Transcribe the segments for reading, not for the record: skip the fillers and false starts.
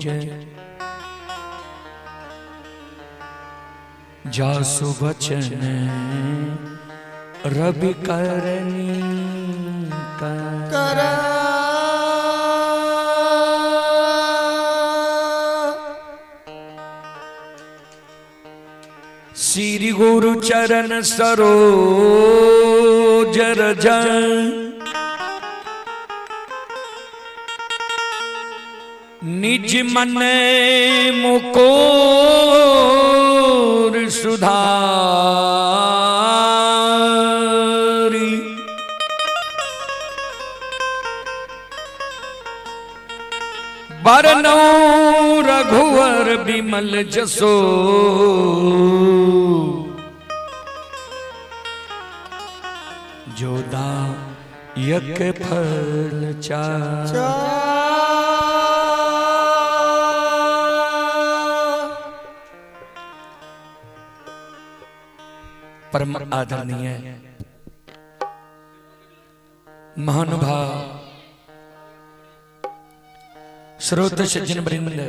पहुँचे। जासु बचन रवि करनी कर। श्री गुरु चरण सरोज रज, निज मन मुकोर सुधारी। बरनौ रघुवर बिमल जसो, जोदायक फल चार। परम आदरणीय महानुभाव श्रोत सज्जन वृंद,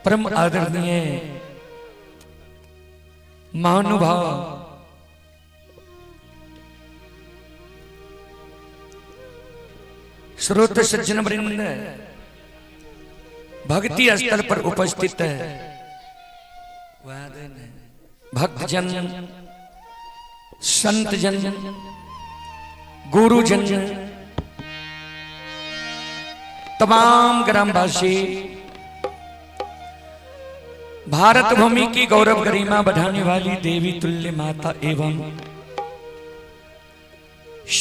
परम आदरणीय महानुभाव श्रोत सज्जन वृंद, भक्ति स्थल पर उपस्थित है भक्तजन, संतजन, गुरुजन, तमाम ग्रामवासी, भारत भूमि की गौरव गरिमा बढ़ाने वाली देवी तुल्य माता एवं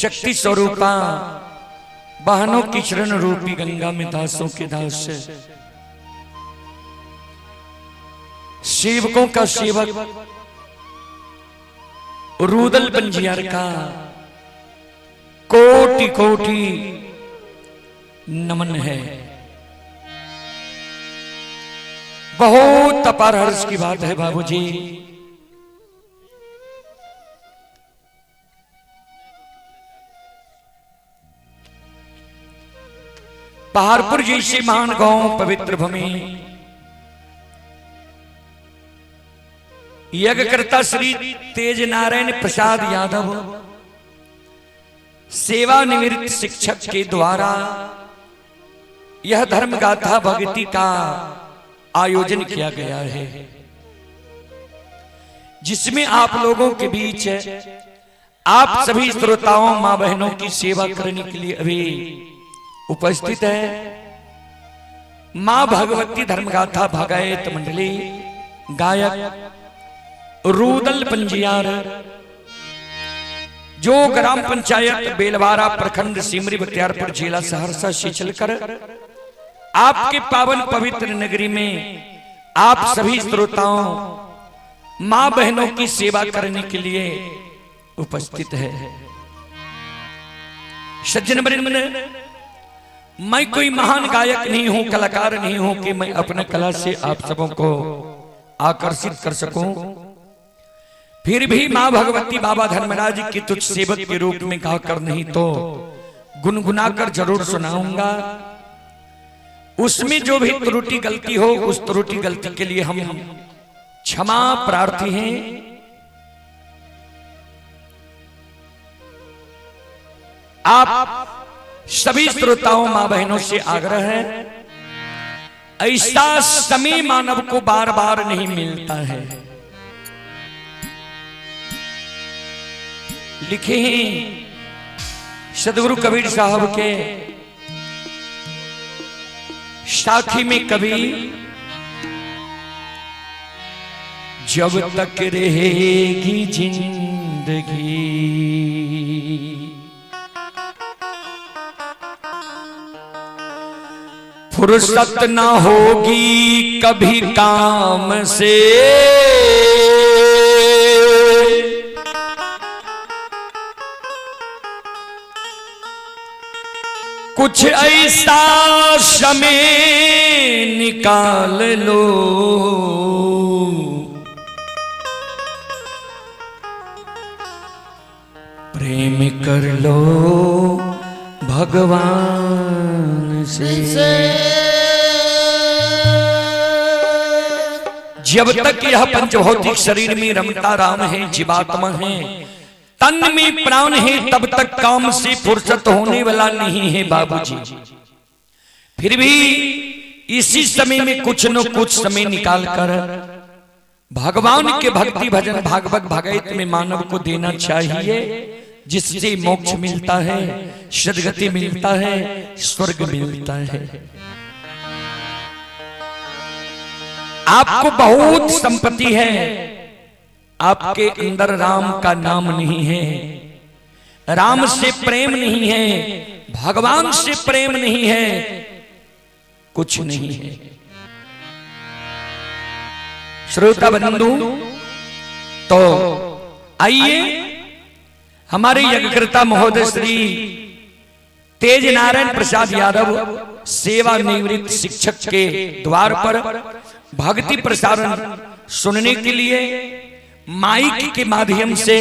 शक्ति स्वरूपा बहनों की चरण रूपी गंगा में दासों के दास, सेवकों का सेवक रूदल पंजियार का कोटि कोटि नमन है। बहुत अपार हर्ष की बात है बाबूजी। पहाड़पुर जैसी महान गांव, पवित्र भूमि, यज्ञकर्ता श्री तेज नारायण प्रसाद यादव सेवानिवृत्त शिक्षक के द्वारा यह धर्म गाथा भक्ति का आयोजन किया गया है, जिसमें आप लोगों के बीच आप सभी श्रोताओं मां बहनों की सेवा करने के लिए अभी उपस्थित है मां भगवती धर्मगाथा भगायत मंडली, गायक रूदल पंजियार, जो ग्राम पंचायत बेलवारा, प्रखंड सिमरी बख्तियारपुर, जिला सहरसा से चलकर आपके पावन पवित्र नगरी में आप सभी श्रोताओं मां बहनों की सेवा करने के लिए उपस्थित है। सज्जन वृंद, मैं कोई महान गायक नहीं हूं, कलाकार नहीं हूं कि मैं अपने कला से आप सबों को आकर्षित कर सकूं। फिर भी मां भगवती बाबा धर्मराज की तुच्छ सेवक के रूप में गाकर नहीं तो गुनगुनाकर जरूर सुनाऊंगा। उसमें जो भी त्रुटि गलती हो, उस त्रुटि गलती के लिए हम क्षमा प्रार्थी हैं। आप सभी श्रोताओं मां बहनों से आग्रह है, ऐसा समय मानव को बार बार नहीं मिलता है। लिखे हैं सदगुरु कबीर साहब के साखी में कवि, जब तक रहेगी जिंदगी, फुर्सत ना होगी कभी काम से, कुछ ऐसा समय निकाल लो, प्रेम कर लो भगवान से। जब तक यह पंचभौतिक शरीर में रमता राम है, जीवात्मा है, तन में प्राण है, तब तक काम से फुर्सत होने वाला नहीं है बाबूजी। फिर भी इसी समय में कुछ न कुछ समय निकाल कर भगवान के भक्ति भजन भागवत भागवत में मानव को देना चाहिए, जिससे मोक्ष मिलता है, सदगति मिलता है, स्वर्ग मिलता है। आपको बहुत संपत्ति है, आपके अंदर राम का नाम नहीं है, राम से प्रेम नहीं है, भगवान से प्रेम नहीं है, कुछ नहीं है। श्रोता बंधु, तो आइए हमारे यज्ञकर्ता महोदय श्री तेज नारायण प्रसाद यादव सेवानिवृत्त शिक्षक के द्वार पर भक्ति प्रसारण सुनने के लिए माइक के माध्यम से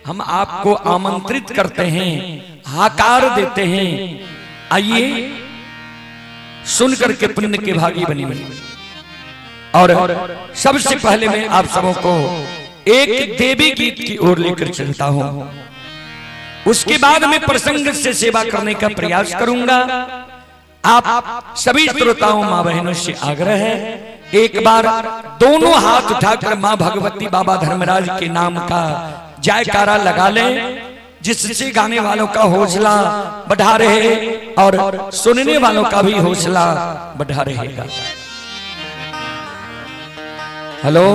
हम आपको आमंत्रित करते हैं, हाकार देते हैं। आइए सुन करके पुण्य के भागी बनिए। और सबसे पहले मैं आप सबों को एक देवी गीत की ओर लेकर चलता हूं, उसके बाद मैं प्रसंग से सेवा करने का प्रयास करूंगा। आप सभी श्रोताओं मां बहनों से आग्रह है, एक बार दोनों हाथ उठाकर मां भगवती बाबा धर्मराज के नाम का जयकारा लगा लें, जिससे गाने वालों का हौसला बढ़ा रहे और सुनने वालों का भी हौसला बढ़ा रहेगा। हेलो,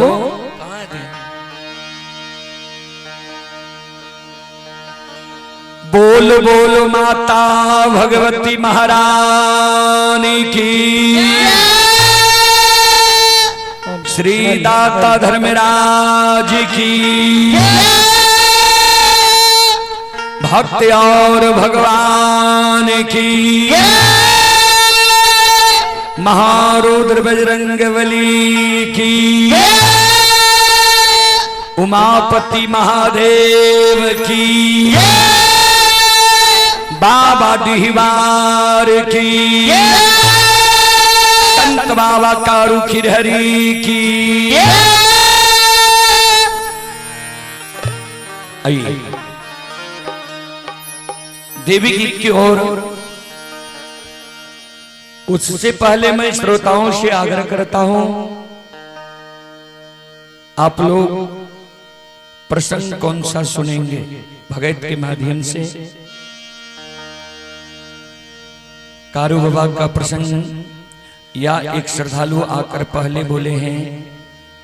बोल बोल माता भगवती महारानी की, श्री दाता धर्मराज की, भक्त और भगवान की, महारुद्र बजरंग बली की, उमापति महादेव की, बाबा डिहवार की, संत बाबा कारू खिरहरी की। आइए देवी गीत की ओर। उससे पहले मैं श्रोताओं से आग्रह करता हूं, आप लोग प्रसंग कौन सा सुनेंगे भगत के माध्यम से? कारू बाबा का प्रसंग, या एक श्रद्धालु आकर पहले बोले हैं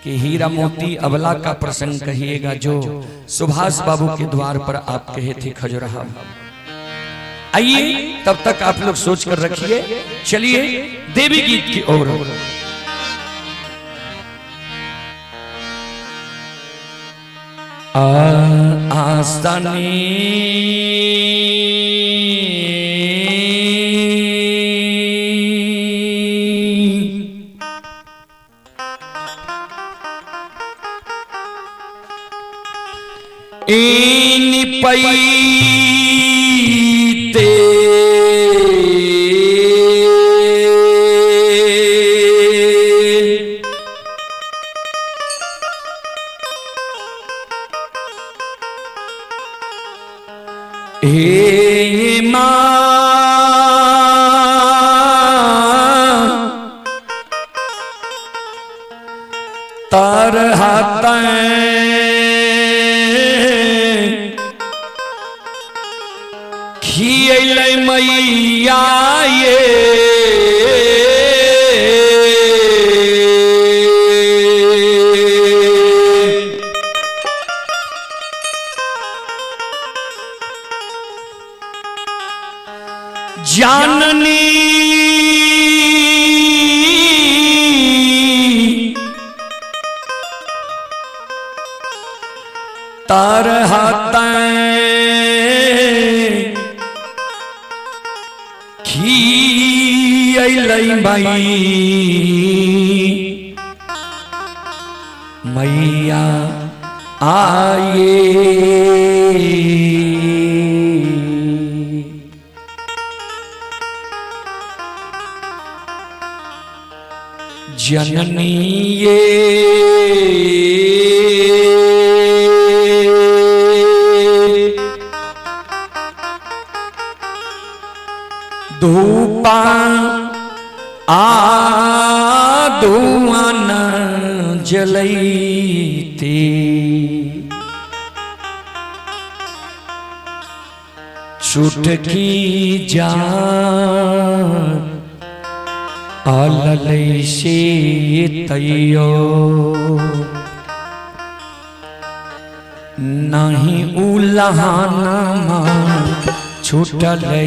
कि हीरा मोती अबला का प्रसंग कहिएगा, जो सुभाष बाबू के द्वार पर आप कहे थे खजुराहो। आइए तब तक आप लोग सोच कर रखिए। चलिए देवी गीत की ओर। आसनी इन पैते हे मां तरहत खियलै मैया ये जाननी तरहत खियलै मई मैया आए। जननी ये धूपा आ धुआं न जलैती चुटकी जा अललै से तैयो नहीं उलहाना छूटलै।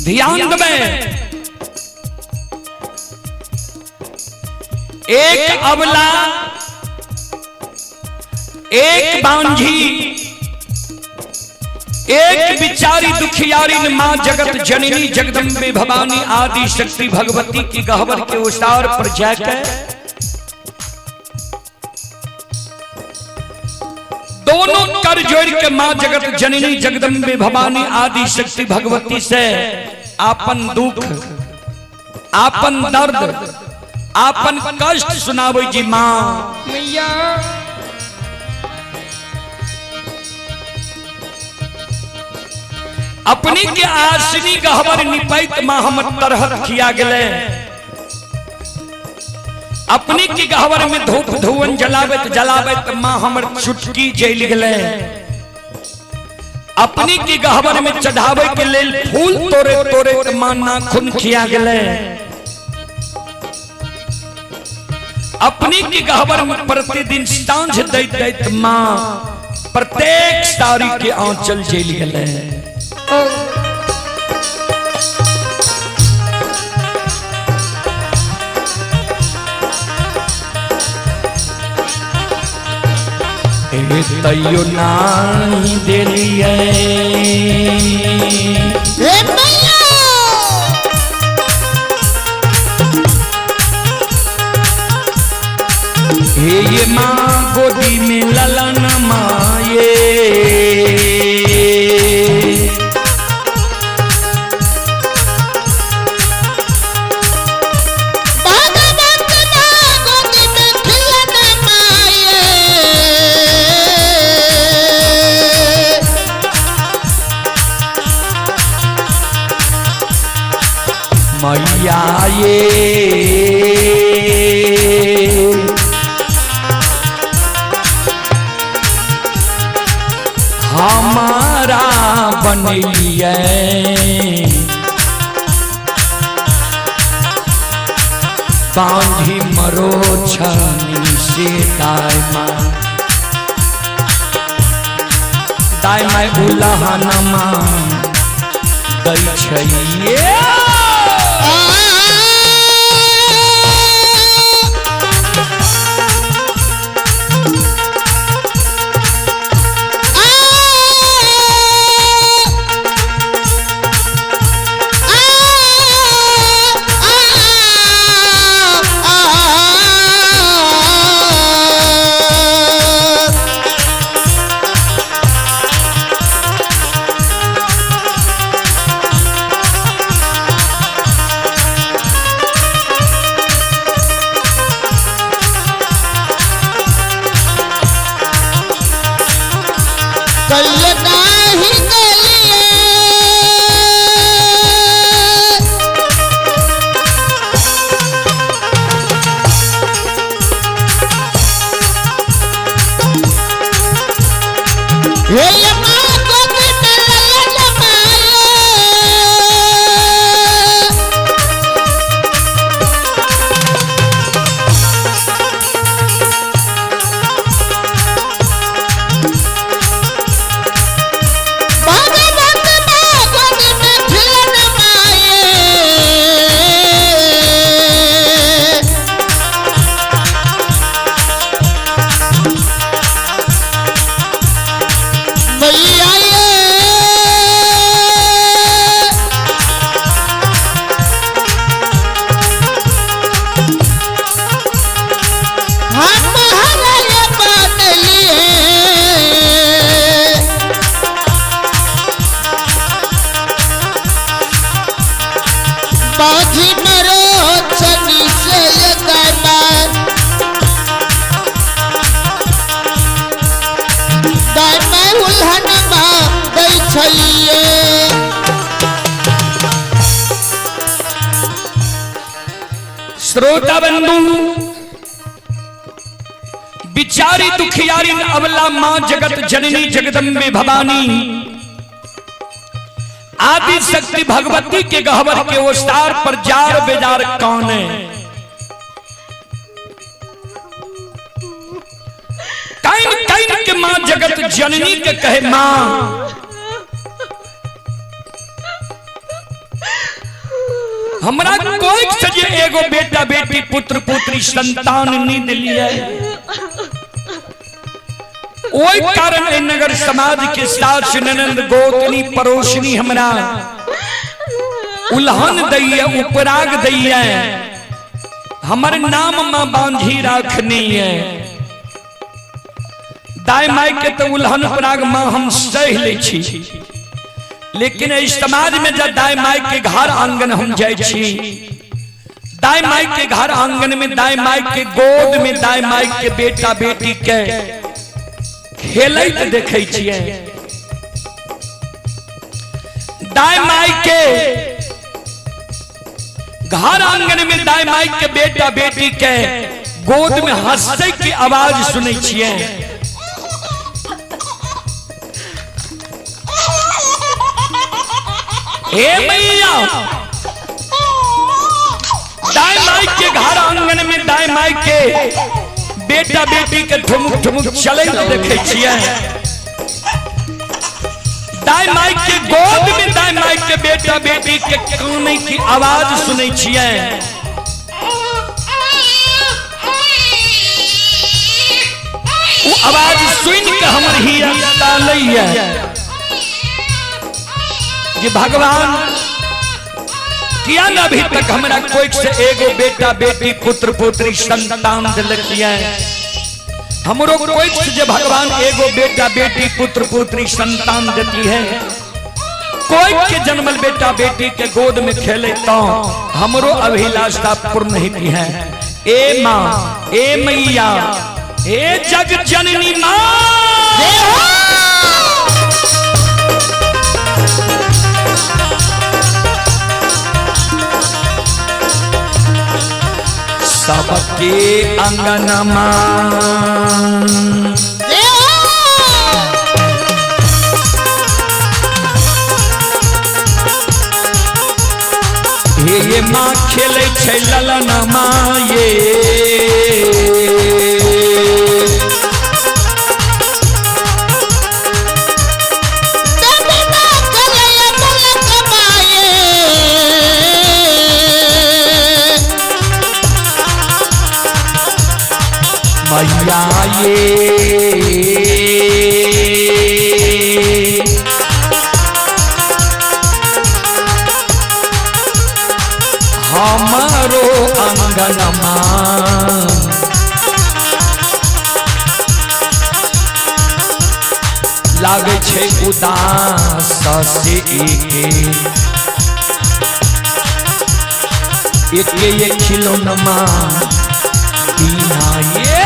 ध्यान देबै, एक अबला एक बांझी एक बिचारी दुखियारी मां जगत जननी जगदम्बे भवानी आदि शक्ति भगवती की गहवर के उसार पर जाकर दोनों कर जोड़ के मां जगत जननी जगदम्बे भवानी आदि शक्ति भगवती से आपन दुख आपन दर्द आपन कष्ट सुनावे जी मां। मैया अपनी के आसनी गहवर निपैत मां हम तरहत किया गले, अपनी के गहवर में धूप धुवन जलाबत जलाबत मां हमर चुटकी जल गले, अपनी के गहवर में चढ़ावे के लेल फूल तोड़े तोड़े मां नाखून खिया गले, अपनी के गहवर में प्रतिदिन सांझ दैत दैत मां प्रत्येक साड़ी के आंचल जल गले। तैयो नाही देलिए हे ये माँ गोदी में ललन माये मैया ये हमारा बनलिए बांधी मरो छनी से दाय माँ दाय my उलहनमा दै छै ये। कहियो नाही गेलिए। हे यमा गोदी में ललन माए। भगवत भगवत में खिलन माए। मैया ये हम हरय बनलिए। बाजी मरो चनी से ये दाई दाई मैं उल्हन दै छइये। श्रोता बंधु, बिचारी दुखियारी अबला मां जगत जननी जगदम्बे भवानी आदि शक्ति भगवती के गहवर के ओसार पर जार बेजार कौन है? काइन काइन के मां जगत जननी के कहे मां हमरा कोई से जे एगो बेटा बेटी पुत्र पुत्री संतान नहीं दिलिए, ओई कारण एहि नगर समाज के सास ननंद गोतनी पड़ोसनी हमरा उल्हन दैये, उपराग दैये, हमर नाम मां बांधी राखनी है। दाय my के तो उल्हन उपराग मां हम सह लै छी, लेकिन एहि समाज में जब दाय my के घर आंगन हम जाइ छी, दाय माय के घर आंगन में दाय माय के गोद में दाय माय के बेटा बेटी के खेलैत देखै छियै, दाय माय के घर आंगन में दाय माय के बेटा बेटी के गोद में हंसै के आवाज सुनै छियै। हे मैया, दाय माय के घर आंगन में दाय माय के बेटा बेटी के ठुमुक ठुमुक चलैत देखै छियै, दाय माय के गोद में दाय माय के बेटा बेटी के कानै की आवाज सुनै छियै। वो आवाज सुन के हमर हिया तालैया जे भगवान किया न अभी तक हमरा कोई से एगो बेटा बेटी पुत्र पुत्री संतान दिलकिया, हमरो कोई से जे भगवान एगो बेटा बेटी पुत्र पुत्री संतान देती है, कोई के जन्मल बेटा बेटी के गोद में खेले तो हमरो अभिलाषा पूर्ण होती है। ए माँ, ए मैया, ए जग जननी माँ, सबके अंगनमा हे ये माँ खेले छै ललनमा ये, मैया ये हमारो अंगनमा लागे छे उदास से एके एके ये खिलौनमा बिना ये।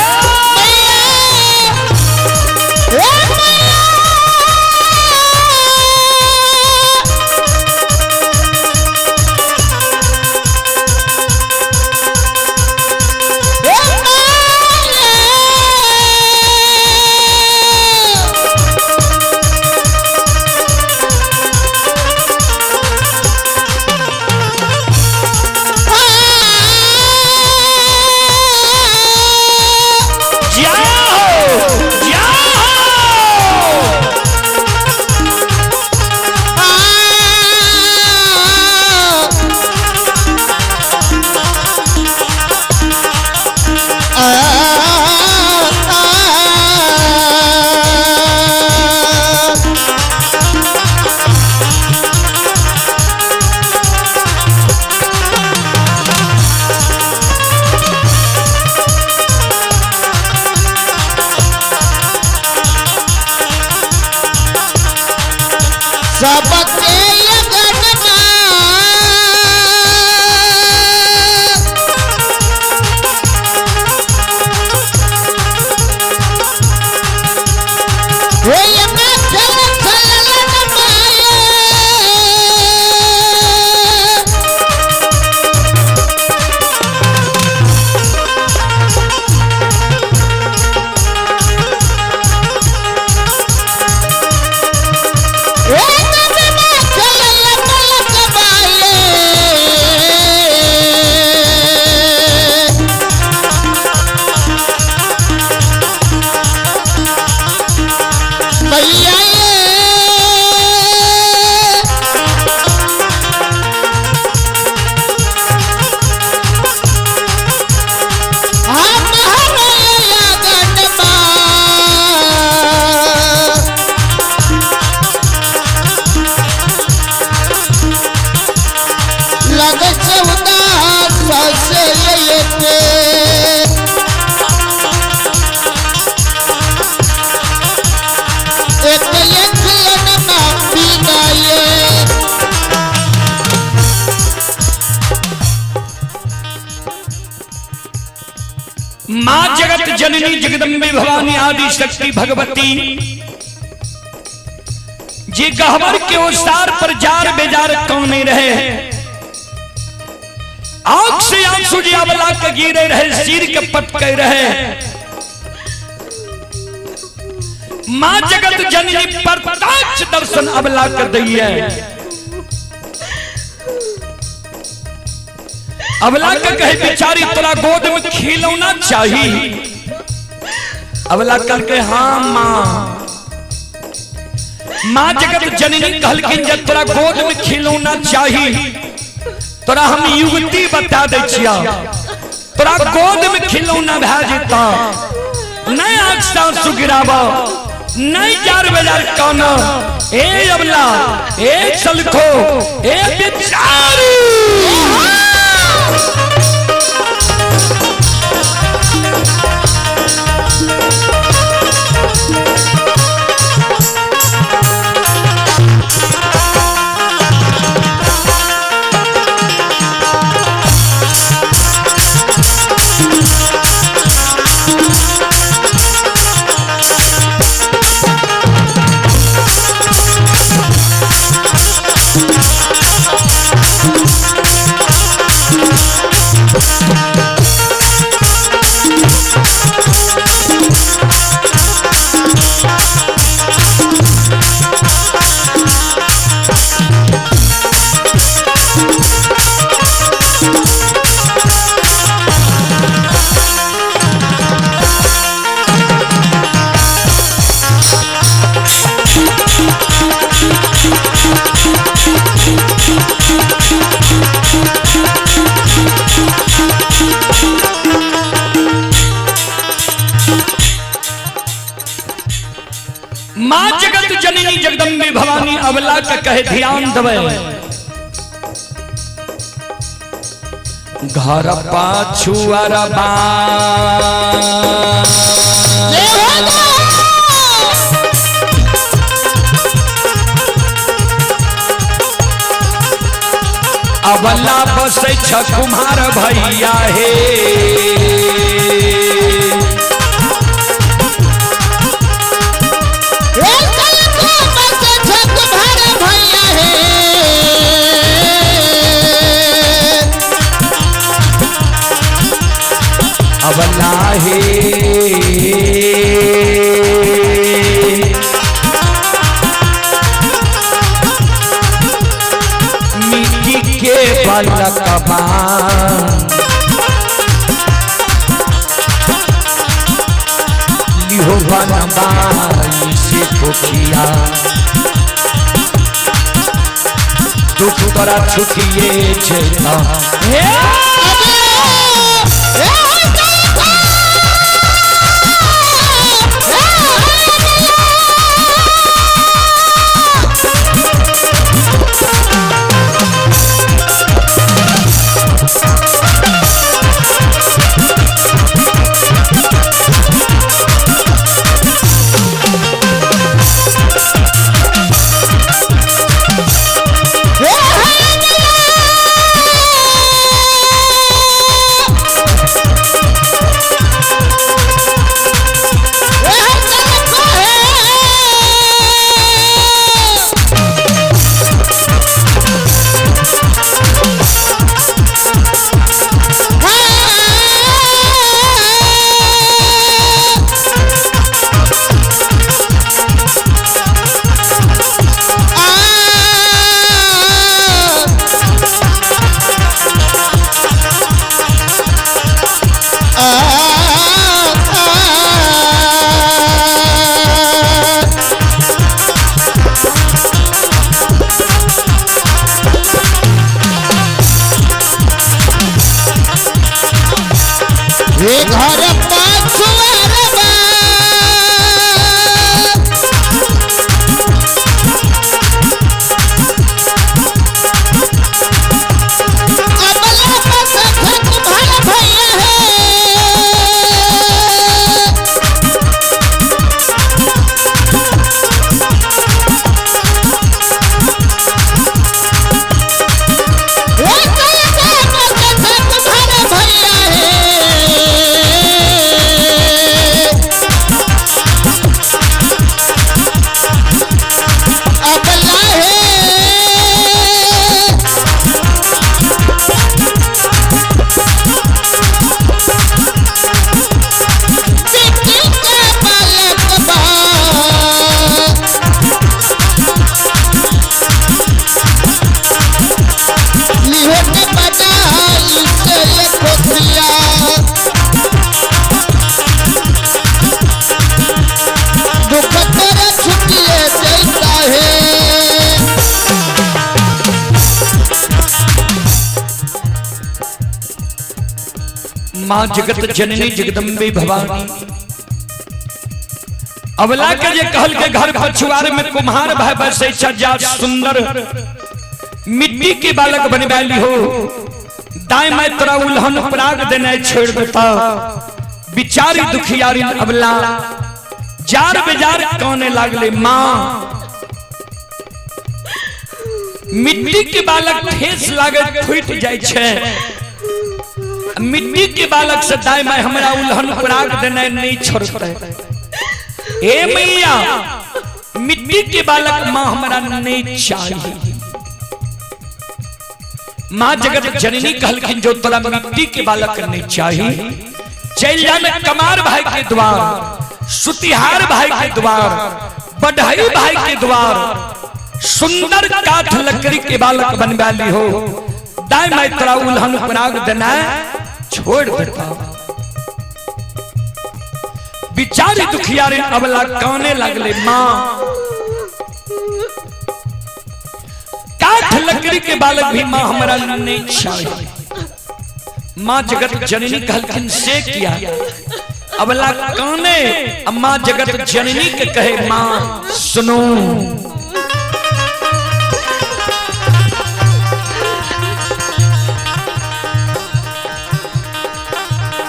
जाओ जाओ। सबके लगनमा हे यमा चल चल लनमाए। हे ननमा चल लनमाए। मैया ये हम हरे लगनमा लग चौदा से लेते। एक एक लनमा बिना ये। माँ जगत जननी जगदम्बे भवानी आदि शक्ति भगवती जे गहवर के ओसार पर जार बेजार कौन नहीं रहे, आंख से आंसू जी अबला के गिरे रहे, सिर के पटके रहे। माँ जगत जननी प्रत्यक्ष दर्शन अबला कर दैये। अबला के कहे बिचारी तोरा गोद में खिलौना चाहिए। अबला कल के हाँ माँ। माँ जगत जननी कहलखिन जब तोरा गोद में खिलौना चाहिए तोरा हम युवती बता दै छिया, तोरा गोद में खिलौना भए जेता, नहीं आँख से आंसू गिराब, नहीं जार बेजार कान। ए अबला, ए सलखो, ए बिचारी। माँ जगत जननी जगदम्बे भवानी अबला के कहे ध्यान दबे। घर पाछू अरबा जय हो। अबला बसै छ कुम्हार भैया हे। हे कल को बस झक भर भैया हे। अबला हे मिट्टी के बालकबा लिहो बनबाई से पोखिया दुख तोरा छुटिए छै त हे। अबे हे कल को हे हे घर पाछुअरबा अबला बस झक भर भैया हे। हे कल को बस झक भर भैया हे। अबला हे मिट्टी के बालकबा लिहट बनाई से खोखिया दुख तोरा छुटिए जैता है। माँ जगत जननी जगदम्बे भवानी अबला के जे कहल के घर पछुआर में कुम्हार भाई बसै छ जा सुंदर मिट्टी के बालक बनवाली हो दाएं मैं तोरा उल्हन पराग देने छोड़ देता। बिचारी दुखियारी अबला जार बेजार कहने लागले माँ मिट्टी के बालक ठेस लागे फूट जाय छै। मिट्टी के बालक से दाई माई हमरा उल्हन पराग देने नहीं छोड़ते। हे मैया मिट्टी के बालक माँ हमरा नहीं चाहिए। माँ जगत जननी कहलखिन जो तोरा मिट्टी के बालक नहीं चाहिए चल जाने कमार भाई के द्वार, सुतिहार भाई के द्वार, बढ़ई भाई के द्वार, सुंदर काठ लकड़ी के बालक बनवा ली हो दाई माई तोरा उल्हन पराग देना छोड़ देता। बिचारी दुखियारी अबला काने लगले माँ काठ लकड़ी के बालक भी माँ हमरा नहीं चाहिए। माँ जगत जननी कहलखिन से किया अबला काने अम्मा जगत जननी के कहे माँ सुनो।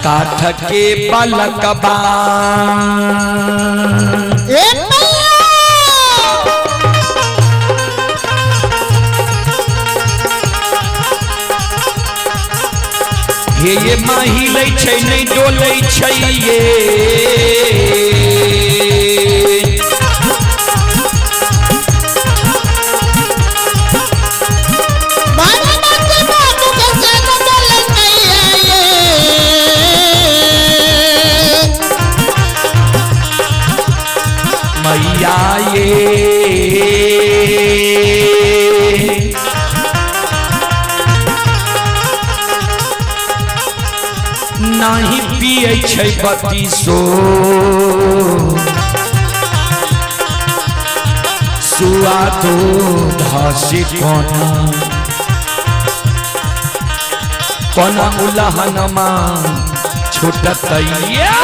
काठ के बालकबा ए मैया हे ये माही लै छै नहीं डोलै छै ये। भगवती बाबू के संग बोल मैया ये। मैया ये नाही पियै छै बत्तीसो सुआ दूध से कोना कोना उलहनमा छूटतैया।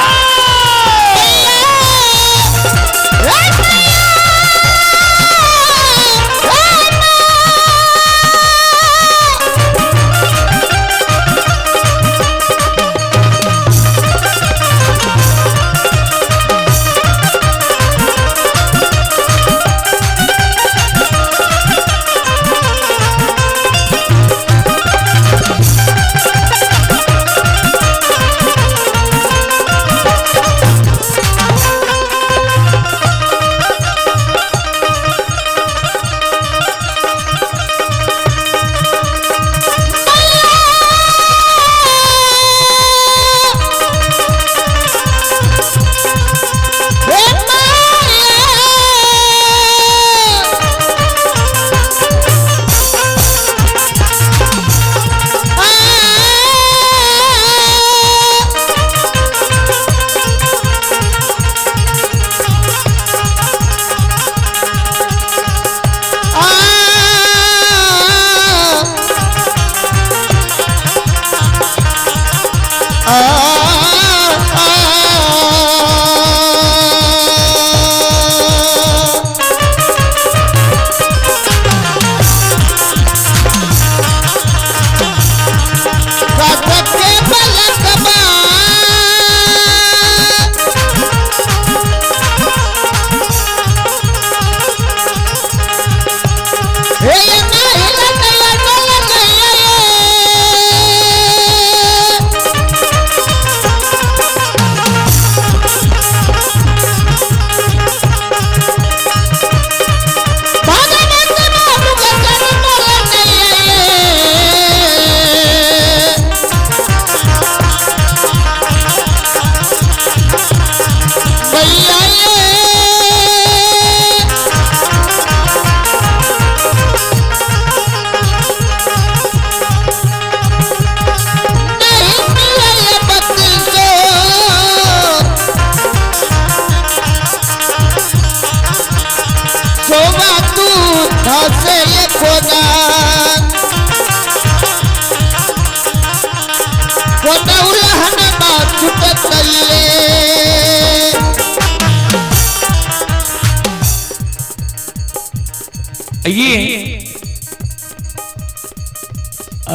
ये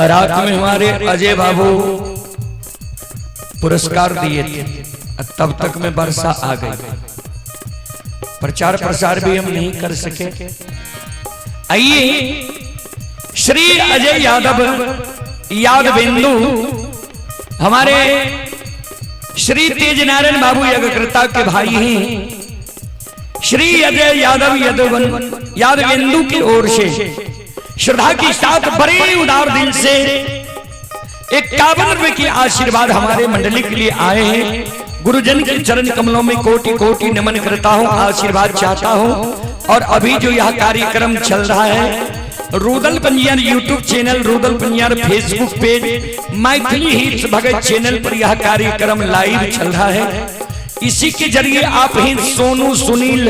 रात में हमारे अजय बाबू पुरस्कार दिए थे, तब तक में वर्षा आ गई, प्रचार प्रसार भी हम नहीं कर सके। आइए श्री अजय यादव यादवेंदु हमारे श्री तेज नारायण बाबू यज्ञकर्ता के भाई हैं। श्री अजय यादव यादवेंदु की ओर से श्रद्धा के साथ बड़े उदार दिल से 51 रुपए की आशीर्वाद हमारे मंडली के लिए आए हैं। गुरुजन के चरण कमलों में कोटि कोटि नमन करता हूं, आशीर्वाद चाहता हूं। और अभी जो यह कार्यक्रम चल रहा है Rudal Panjiyar YouTube channel, Rudal Panjiyar Facebook page, Maithili hits Bhagat channel पर यह कार्यक्रम लाइव चल रहा है। इसी के जरिए आप ही सोनू सुनील,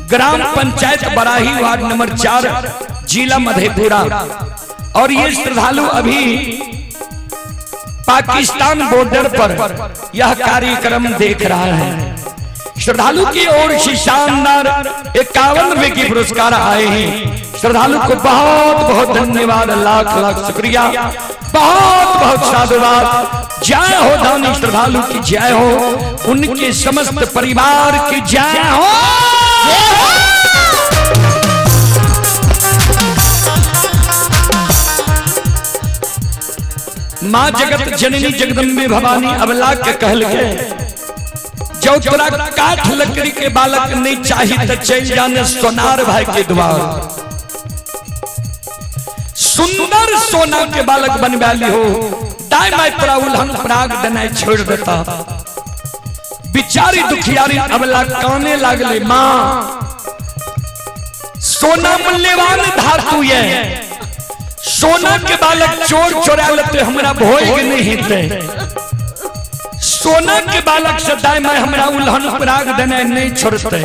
ग्राम पंचायत बराही, वार्ड नंबर 4, जिला मधेपुरा, और ये श्रद्धालु अभी पाकिस्तान बॉर्डर पर यह कार्यक्रम देख रहा है। श्रद्धालु की ओर से शानदार 51 रुपए की पुरस्कार आए हैं। श्रद्धालु को बहुत बहुत धन्यवाद, लाख लाख शुक्रिया, बहुत बहुत साधुवाद। जय हो दानी श्रद्धालु की जय हो, उनके समस्त परिवार की जय हो। माँ जगत जननी जगदम्बे भवानी अबला के कहल के जो तोरा काठ लकड़ी के बालक नहीं चाहिए तो चल जाने सोनार भाई के द्वार। सुंदर सोना के बालक बनवा ली हो, दाई माई तोरा उल्हन पराग देना छोड़ देता। बिचारी दुखियारी अबला काने लागले, माँ सोना मूल्यवान धातु है, सोना के बालक चोर चोरा लेते हमरा भोग नहीं हेतै। सोना के बालक से दाई माई हमरा उल्हन पराग देना नहीं छोड़ते।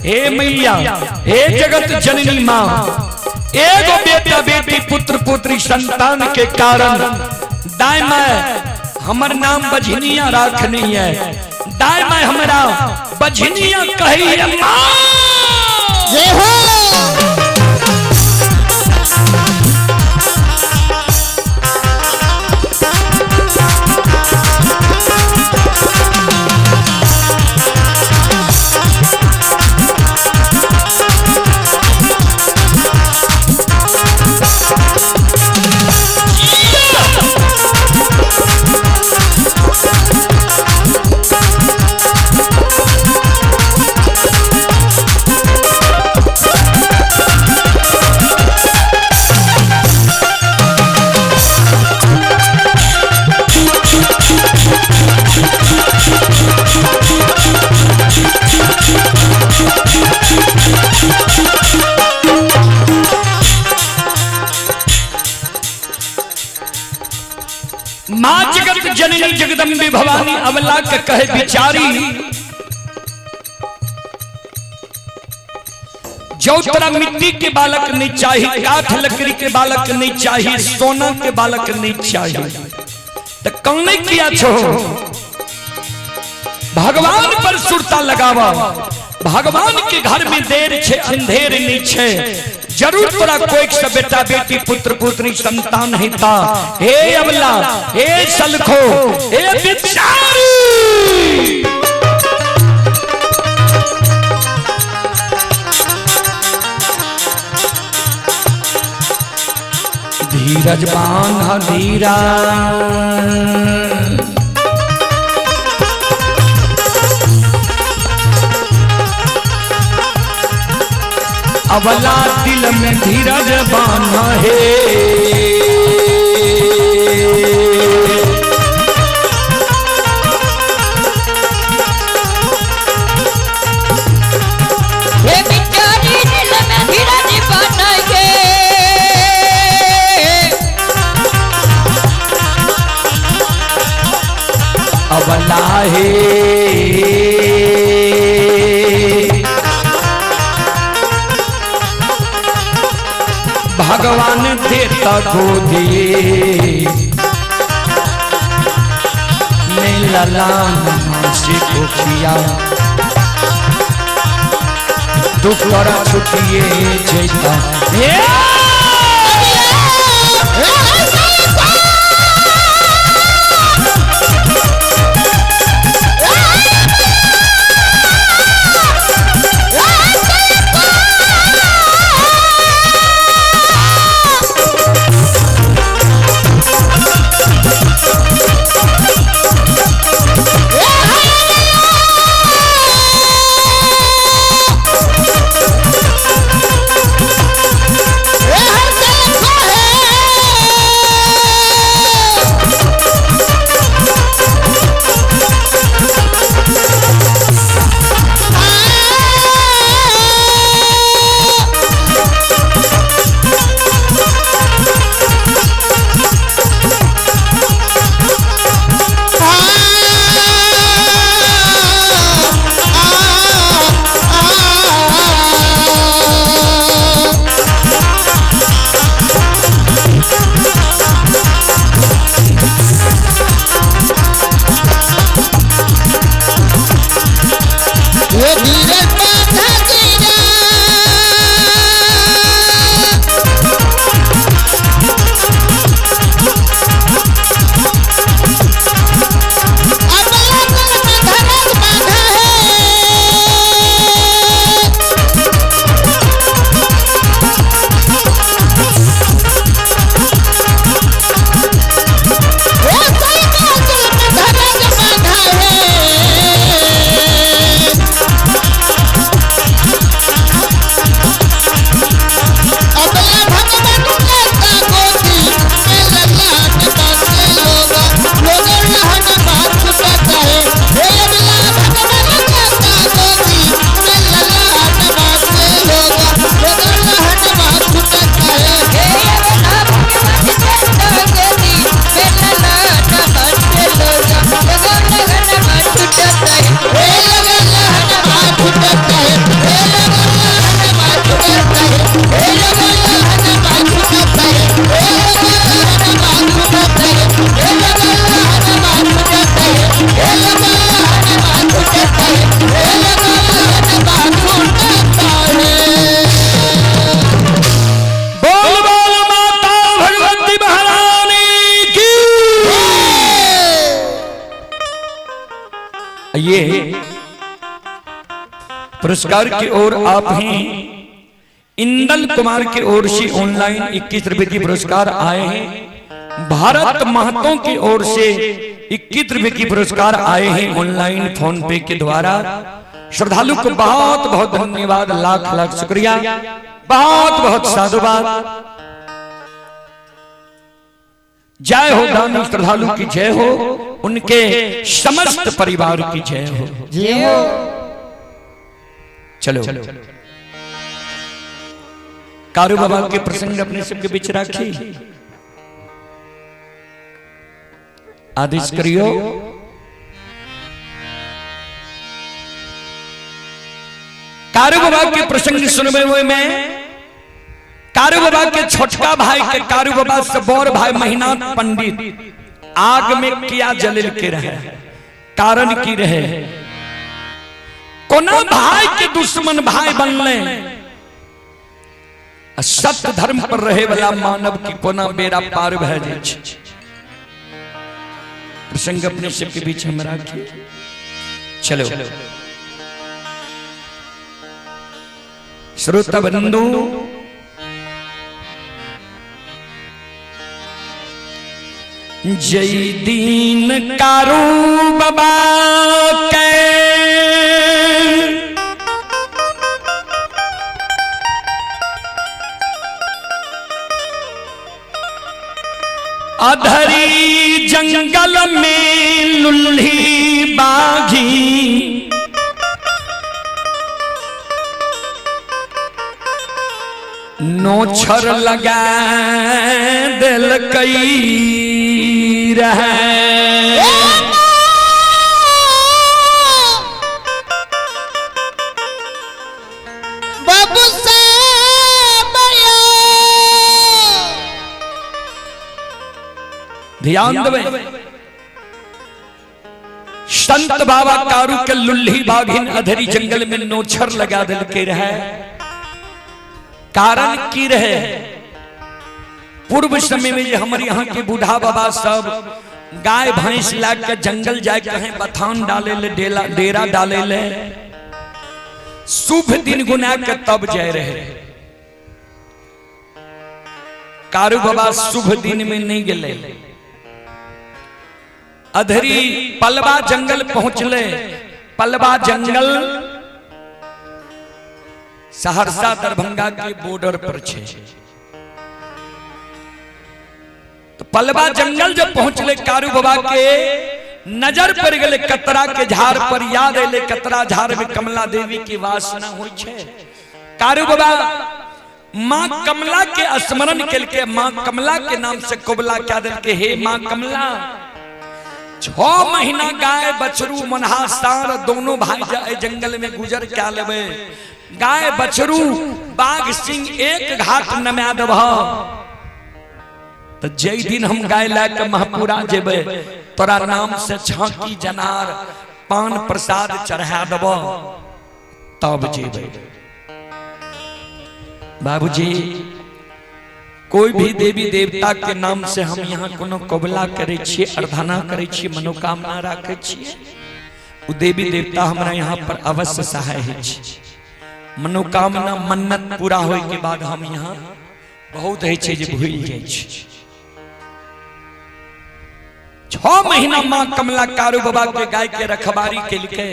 हे मैया, हे जगत जननी माँ, एगो बेटा बेटी पुत्र पुत्री संतान के कारण दाई माई हमर नाम बझनिया राखनी है, दाई माई हमरा बझनिया कही है माँ। जय हो। माँ जगत जननी जगदम्बे भवानी अबला के कहे बिचारी, जो तोरा मिट्टी के बालक नहीं चाहिए, काठ लकड़ी के बालक नहीं चाहिए, सोना के बालक नहीं चाहिए, तो कौन किया छो? भगवान पर सुरता लगावा। भगवान के घर में देर छे अंधेर नहीं छे, जरूर तोरा कोई से बेटा बेटी पुत्र पुत्री संतान हिता। हे अबला, हे सलखो, हे बिचारी, धीरज बांध धीरा, अबला दिल में धीरज बांध है। हे बिचारी दिल में धीरज बांध के, अबला है भगवान देता गोदी में ललान से कोखिया दुख तोरा छुटिए जैता। हे ए लिए पुरस्कार की ओर आप हैं। इंदल कुमार की ओर से ऑनलाइन 21 रुपए की पुरस्कार आए हैं। भारत महतो की ओर से 21 रुपए की पुरस्कार आए हैं ऑनलाइन फोन पे के द्वारा। श्रद्धालु को बहुत बहुत धन्यवाद, लाख लाख शुक्रिया, बहुत बहुत साधुवाद। जय हो दानी श्रद्धालु की जय हो, उनके समस्त परिवार की जय हो। जय हो। चलो कारू बाबा के प्रसंग अपने सबके बीच राखी। आदेश करियो। कारू बाबा के प्रसंग सुनबे हुए में कारू बाबा के छोटका भाई के कारू बाबा से बड़ भाई महिनाथ पंडित आग में किया जलिल के रहे, कारण की रहे, कोना भाई के दुश्मन भाई बनले, सत्य धर्म पर रहे वाला मानव की कोना बेड़ा पार भए जाइ छै। प्रसंग अपने सबके बीच हम राखी। चलो श्रोता बंधु, जय दीन कारू बाबा के अधरी जंगल में लुल्ही बाघी नोछर लगा दिल कई रहे। बाबू साहब ध्यान देवे, संत बाबा कारू के लुल्ही बाघिन अधरी जंगल में नोछर लगा दिल के रहे। कारण की रहे, पूर्व समय में जे हमारे यहाँ के बूढ़ा बाबा सब गाय भैंस ला के जंगल जाए कहें बथान डाले ले, डेरा डाले ले, शुभ दिन गुना के तब जाए रहे। कारू बाबा शुभ दिन में नहीं गए, अधरी पलवा जंगल पहुंचले। पलवा जंगल सहरसा दरभंगा के बॉर्डर पर छे। तो पलवा जंगल जब पहुंचले कारू बाबा के नजर पड़ गए कतरा के झाड़ पर। याद अले कतरा झाड़ में कमला देवी की वासना हुई छे। कारू बाबा मां कमला के स्मरण के मां कमला के नाम से कबला क्या दिल के, हे मां कमला, 6 महीना गाय बछरू मनहा सार दोनों भाई जाए जंगल में गुजर क्या लेबे, गाय बछरू बाघ सिंह एक घाट नमा देबह, तो जय दिन हम गाय ला के महपुरा जेबे तोरा नाम से छाकी जनार पान प्रसाद चढ़ा देब तब जेबे। बाबूजी, कोई भी देवी देवता के नाम से हम यहाँ कोनो कबला करे छिए, अर्धना करे छिए, मनोकामना राखे छिए, उ देवी देवता हमरा यहाँ पर अवश्य सहाय है। मनोकामना मन्नत पूरा होए के बाद हम यहाँ बहुत है जे भूल जाए। 6 महीना मां कमला कारू बाबा के गाय के रखबारी के लिए,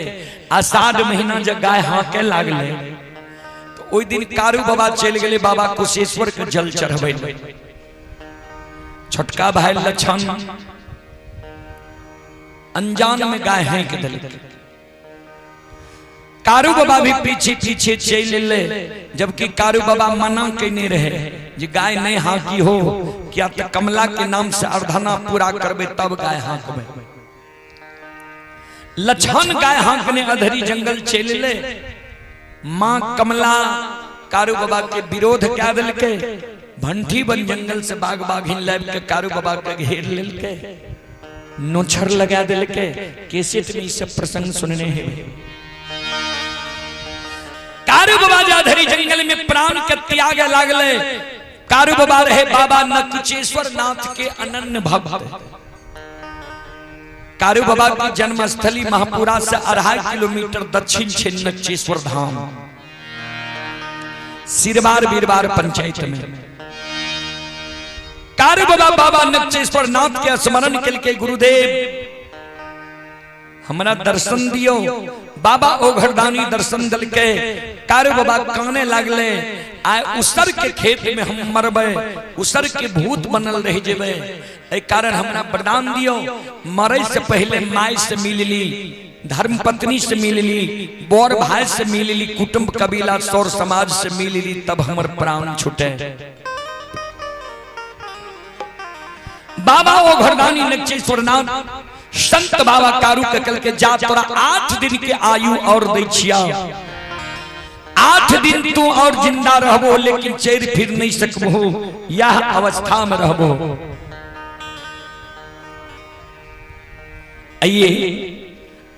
आषाढ़ महीना जब गाय हाँके लागले तो ओहि दिन कारू बाबा चल गए बाबा कुशेश्वर के जल चढ़बै। छोटका भाई लक्षण अनजान में गाय हाँक दिल, कारू बाबा भी पीछे पीछे चल ले, जबकि कारू बाबा मना कने रहे जे गाय नहीं हाँकी हो, क्या तो कमला के नाम से अर्धना पूरा करबे तब गाय हाँकबे। लक्षण गाय हाँकने अधरी जंगल चल ले, मां कमला कारू बाबा के विरोध क्या दिल के, भंठी बन जंगल से बाघ बाघिन लाब के कारू बाबा के घेर लेल के नोछर लगा दिल के। कैसेट में सब प्रसंग सुनने हैं। कारू बाबा जाधरी जंगल में प्राण के त्याग लागले। कारू बाबा रहे बाबा नकुचेश्वर नाथ के अनन्य भक्त। कारू बाबा की जन्मस्थली महापुरा से 2.5 किलोमीटर दक्षिण छे नक्चेश्वर धाम, सिरबार बीरबार पंचायत में। कारू बाबा बाबा नक्चेश्वर नाथ के स्मरण के गुरुदेव हमरा दर्शन दियो। बाबा ओघरदानी दर्शन दल के कारू बाबा काने लागले, आए उसर के खेत में हम मरबे, उसर के भूत बनल रह जेबे, एहि कारण हमरा वरदान दियो, मरे से पहले माय से मिल ली, धर्म पत्नी से मिल ली, बड़ भाई से मिल ली, कुटुंब कबीला सौर समाज से मिल ली, तब हमर प्राण छूटे। बाबा ओ घरदानी नक्चेश्वर नाथ संत बाबा कारू के कल के जा तोरा 8 दिन के आयु और दै छिया, 8 दिन तू और जिंदा रहबो, लेकिन चैर फिर नहीं सकबो, यह अवस्था में रहबो। आइए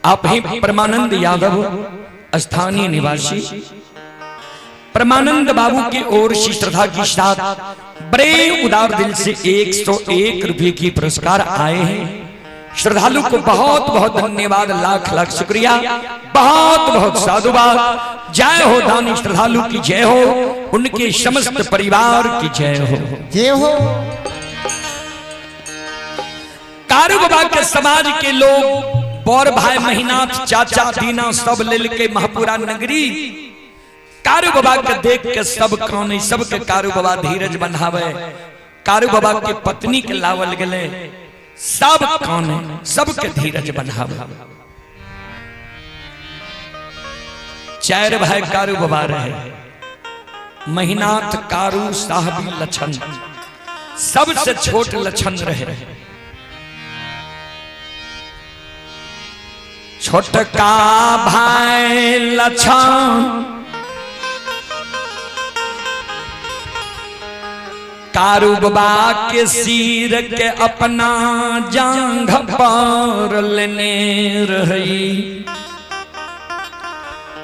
आप ही परमानंद यादव स्थानीय निवासी परमानंद बाबू की ओर से श्रद्धा के साथ बड़े उदार दिल से 101 रुपए की पुरस्कार आए हैं। श्रद्धालु को बहुत बहुत धन्यवाद, लाख लाख शुक्रिया, बहुत बहुत साधुवाद। जय हो दानी श्रद्धालु की जय हो, उनके समस्त परिवार की जय हो, जय हो। कारू बाबा के समाज के लोग बौर भाई महिनाथ चाचा दीना सब लेल के महापुरा नगरी कारू बाबा के देख के सब काने, सबके कारू बाबा धीरज बंधावे। कारू बाबा के पत्नी के लावल गले, सब काने, सबके धीरज बंधावे। 4 भाई कारू बाबा रहे, महिनाथ कारू साहबी लछन, सबसे छोट लछन रहे। छोटका भाई लछन कारू बाबा के सिर के अपना जांघ पर लेने रही,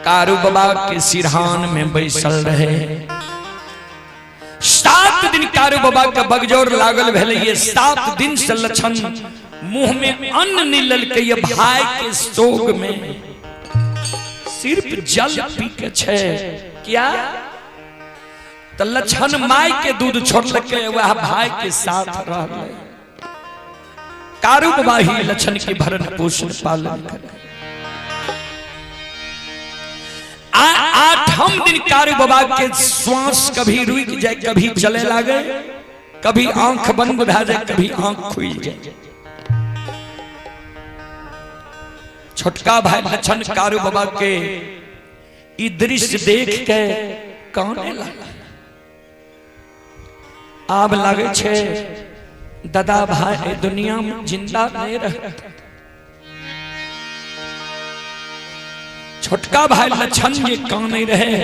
कारू बाबा के सिरहान में बैसल रहे। 7 दिन कारू बाबा के बगजोर लागल भेले, ये 7 दिन से लछन मुंह में अन्न नहीं ललके, ये भाई के शोक में सिर्फ जल पी के छे। क्या तो लछन माय के दूध छोड़लके, वह भाई के साथ रहले। कारू बाबा ही लछन की भरण पोषण पालन करे। 8म दिन कारू बाबा के श्वास कभी रुक जाए, कभी चले लागे, कभी आंख बंद भा जाए, कभी आंख खुल जाए। छोटका भाई लछन कारू बाबा के ई दृश्य देख के काने लगा। आब लागे छे दादा भाई दुनिया में जिंदा नहीं रह। छोटका भाई लछन जे काने रहे,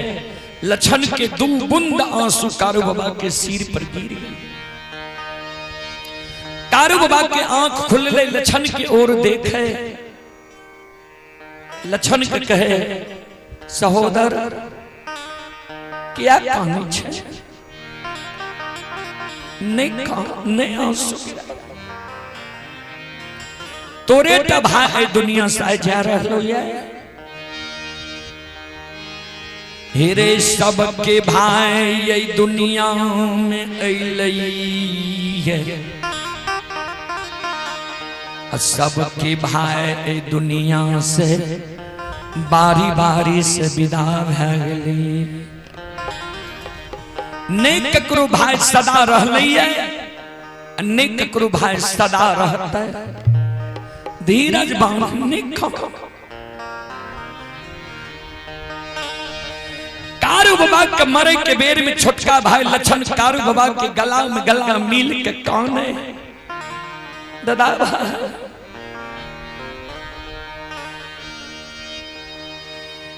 लछन के 2 बूंद आंसू कारू बाबा के सिर पर गिर गए। कारू बाबा के आंख खुलले, लछन की ओर देखे, लछन के कहे सहोदर क्या काने छे, नहीं नहीं आंसू तोरे टा भाई दुनिया से जा रहलो ये। हेरे सबके भाई ये दुनिया में अइलै है, सबके भाई दुनिया से बारी बारी से विदा भए गेलै। नहीं ककरो भाई सदा रहलै, नहीं ककरो भाई सदा रहतै। धीरज बांध नहीं कारू बाबा के मरे के बेर में छोटका भाई लछन कारू बाबा के गला में गला मिल के काने, दादा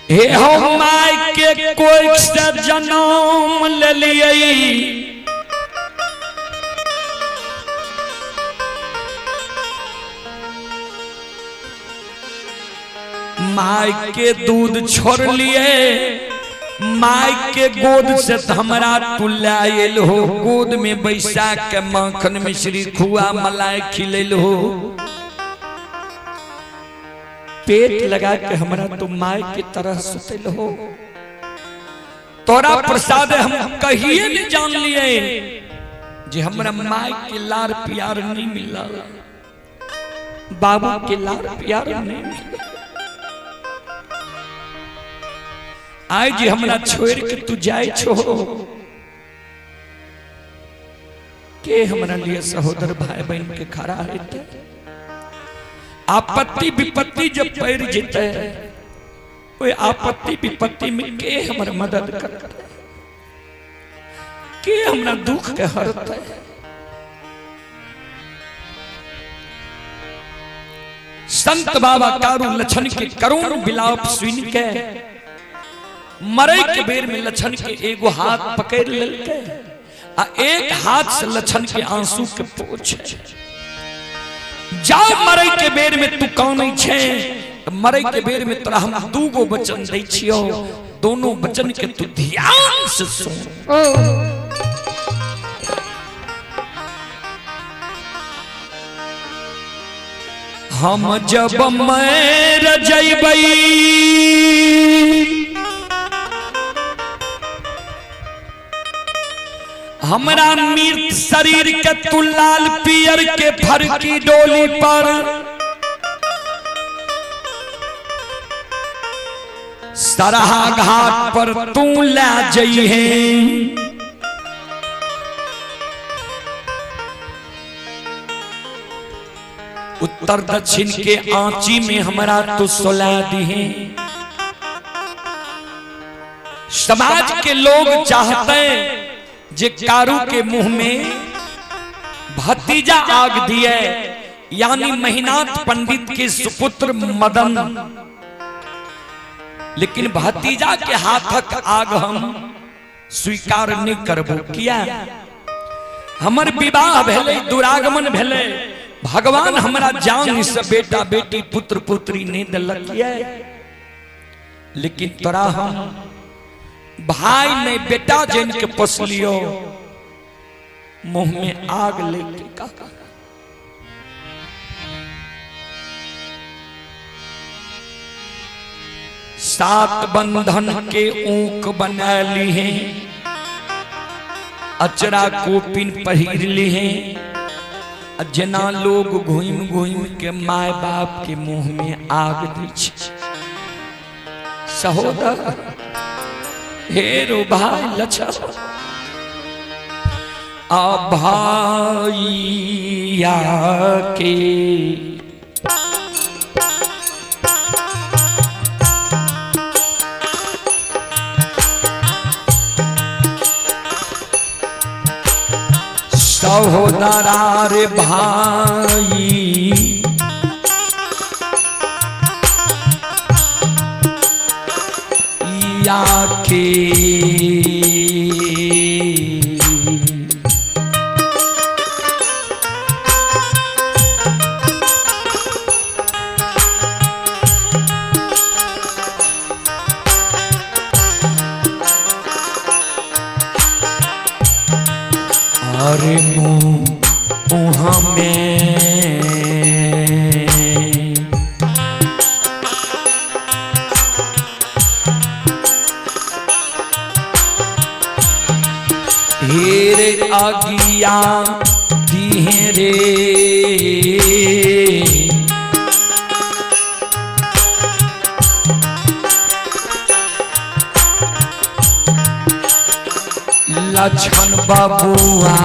हे हो my के कोई से जन्म ले लिए, my के दूध छोड़ लिए, my के गोद से हमरा तुलायल हो, गोद में बैसा के माखन मिश्री खुआ मलाई खिलैल हो। पेट लगा के हमरा तो माय के तरह सुतल हो। तोरा प्रसाद हम कहिए नहीं जान लिए जे हमरा माय के लार प्यार नहीं मिला, बाबू के लार प्यार नहीं मिला। आय जी हमरा छोड़ के तू जाए छो, के हमरा लिए सहोदर भाई बहन के खड़ा होते? आपत्ति विपत्ति जब पड़ जेते, ओए आपत्ति विपत्ति में के हमर मदद करते, के हमरा दुख के हरते? संत बाबा कारू लछन के करुण विलाप सुन के मरे के बेर में लछन के एगो हाथ पकड़ लेलके आ एक हाथ से लछन के आंसू के पोछे। जा मरे के बेर में तू कानै छे, मरे के बेर में तोरा हम दूगो वचन दै छियो, दोनों वचन के तू ध्यान से सुन। हम जब मर जइबै हमरा मृत शरीर के तू लाल पियर के फरकी डोली पर सरहा घाट पर तू ले जइहे। उत्तर दक्षिण के आंची में हमरा तू सुला दिहे। समाज के लोग चाहते जे कारू के मुंह में भतीजा आग दिए, यानी महिनाथ पंडित के सुपुत्र मदन, लेकिन भतीजा के हाथक आग हम स्वीकार नहीं करबो। किया हमर विवाह भेलै, दुरागमन भेलै, भगवान हमरा जान से बेटा बेटी पुत्र पुत्री नहीं दिलक, लेकिन तोरा हम भाई नहीं बेटा जन के पोसलियो, मुंह में आग लेके का। सात बंधन के ऊक बना ली है, अचरा कोपिन पहिर ली है, जना लोग घूम घूम के माय बाप के मुंह में आग दै छै। सहोदर हे रो भाई लछा भाइया के सहोदरा रे भाई या के अरे मुँह में हेरे आगिया दिहे रे लक्षण बबुआ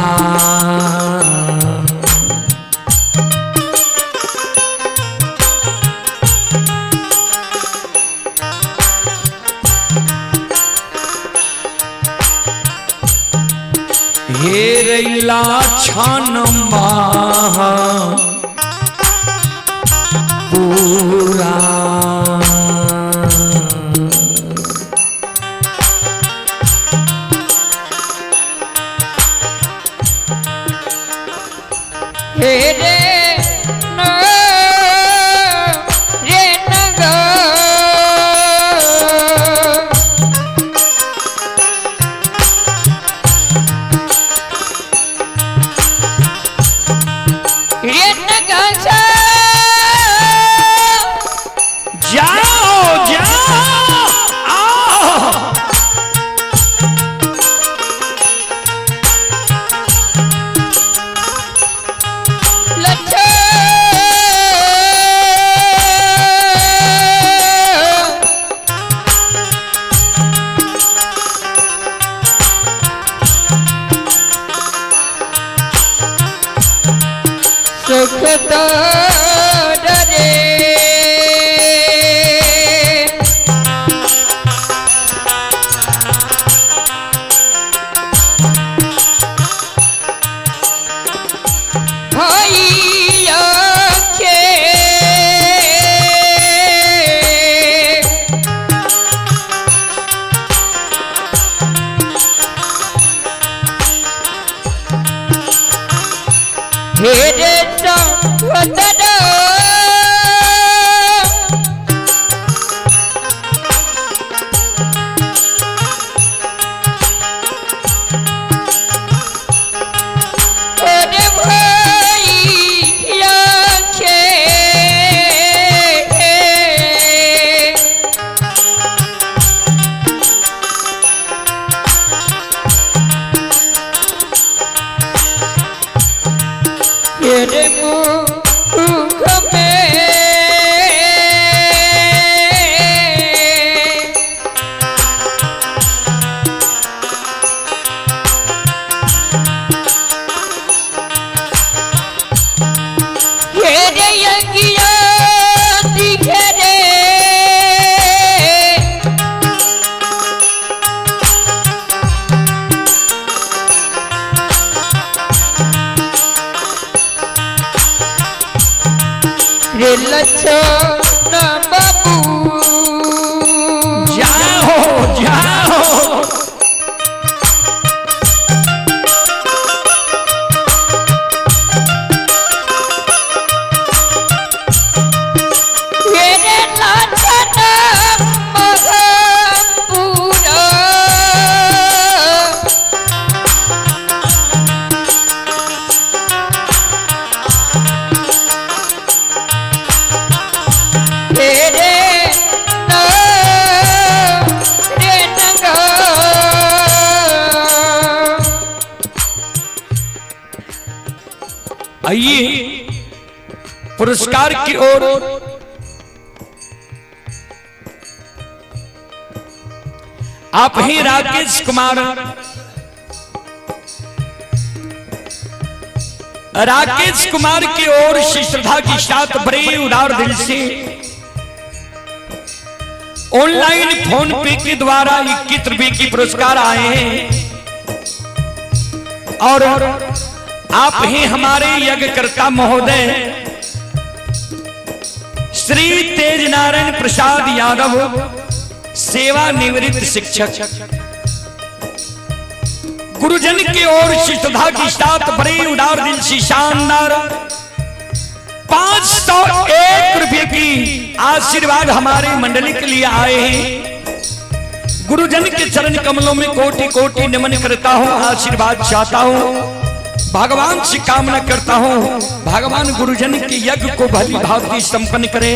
हे लक्षण पूरा हे रे न रे न ग रे न ग सा। सुख तो रे। भैया के हेरे सहोदर अरे भैया के तेरे मुख में घेरे यज्ञ दिखे रे। रे लक्ष्मण बाबू जाओ जाओ। मेरे लक्ष्मण महापुरा तेरे रे नंगा। आइए पुरस्कार की ओर आप ही राकेश कुमार, राकेश कुमार की ओर से श्रद्धा के साथ बड़े उदार दिल से ऑनलाइन फोन पे के द्वारा 21 रुपए की पुरस्कार आए हैं। और आप ही हमारे यज्ञकर्ता महोदय श्री तेज नारायण प्रसाद यादव, सेवानिवृत्त शिक्षक, गुरुजन की ओर से श्रद्धा के साथ बड़े उदार दिल से शानदार 501 रुपए की आशीर्वाद हमारे मंडली के लिए आए हैं। गुरुजन के चरण कमलों में कोटि कोटि नमन करता हूं, आशीर्वाद चाहता हूं, भगवान से कामना करता हूं, भगवान गुरुजन के यज्ञ को भली भांति संपन्न करे।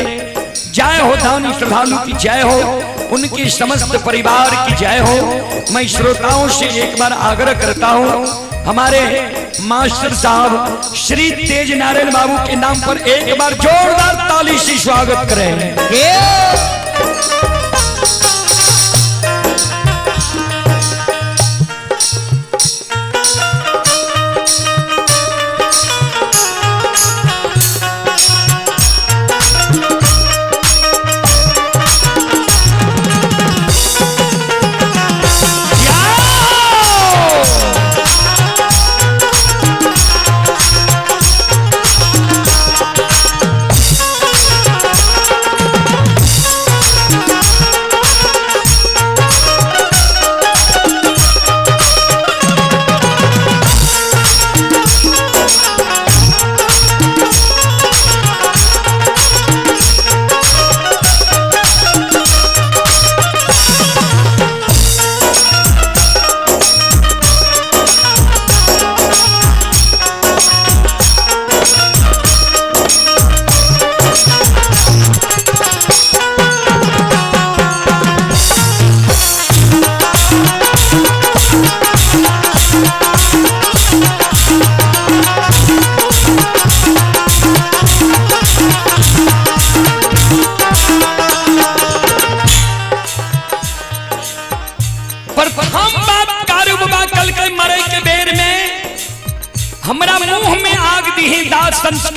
जय हो दानी श्रद्धालु की जय हो, उनके समस्त परिवार की जय हो। मैं श्रोताओं से एक बार आग्रह करता हूं, हमारे मास्टर साहब श्री तेज नारायण बाबू के नाम पर एक बार जोरदार ताली से स्वागत करें। जाओ!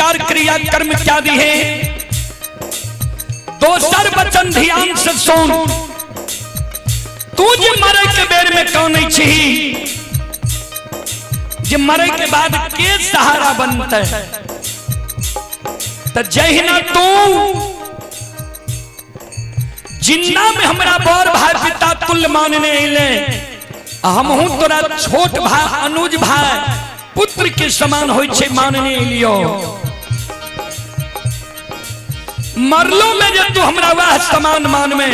संस्कार क्रिया कर्म क्या दिहे। दोसर वचन ध्यान से सुन, तू जे मरे के बेर में कानै छी, जे मरे के बाद के सहारा बनते, त जहिना तू जिन्ना में हमरा बड़ भाई पिता तुल्य मानने अइले, हमहू तोरा छोट भाई अनुज भाई पुत्र के समान होइ छै मानने अइलियो। मरलो में जे तू हमरा वह समान मान में,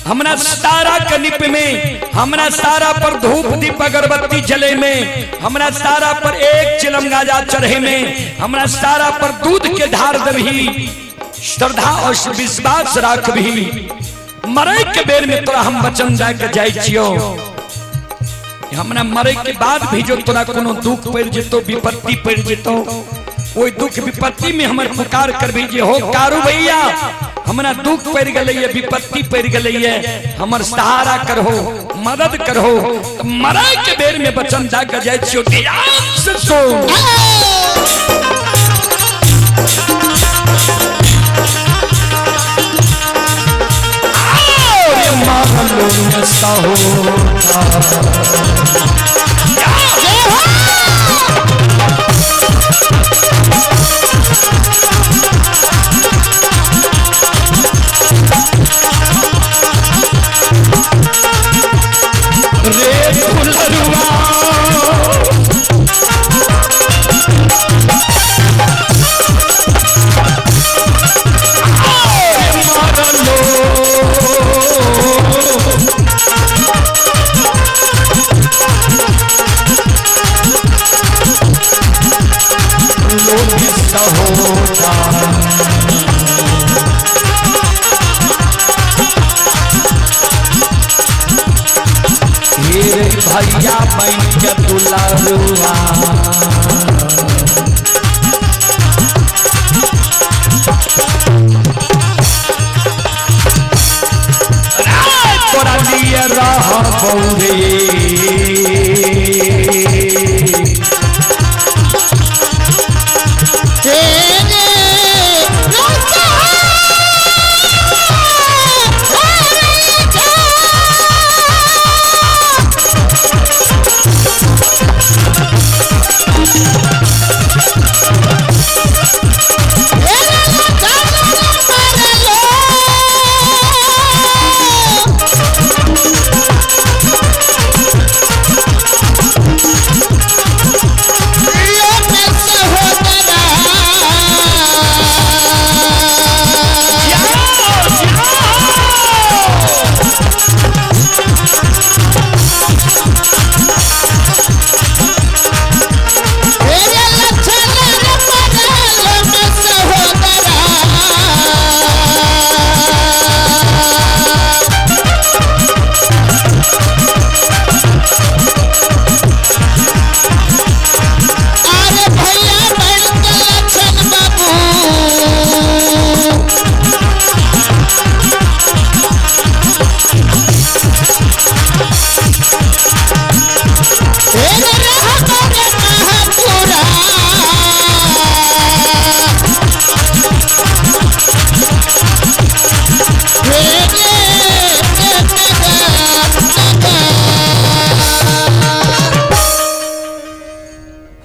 हमरा सारा कनिप में, हमरा सारा पर धूप दीप अगरबत्ती जले में, हमरा सारा पर एक चिलम गाजा चढ़े में, हमरा सारा पर दूध के धार दबही, श्रद्धा और विश्वास राखबही, मरे के बेर में तोरा हम वचन दे के जाय छियो, हमरा मरे के बाद भी जो तोरा कोनो दुख पड़ जेतो, विपत्ति पड़ जेतो, ओहि दुख विपत्ति में हमर पुकार करबी जे हो कारू भैया हमरा दुख पड़ गेलै, विपत्ति पड़ गेलै, हमर सहारा करहो, मदद करहो। त मरे के बेर में वचन दे के जाय छियो, ध्यान से सुन। रे फुलरुआ भैया बन के दुलारुआ तोरा लिए रहबौ रे।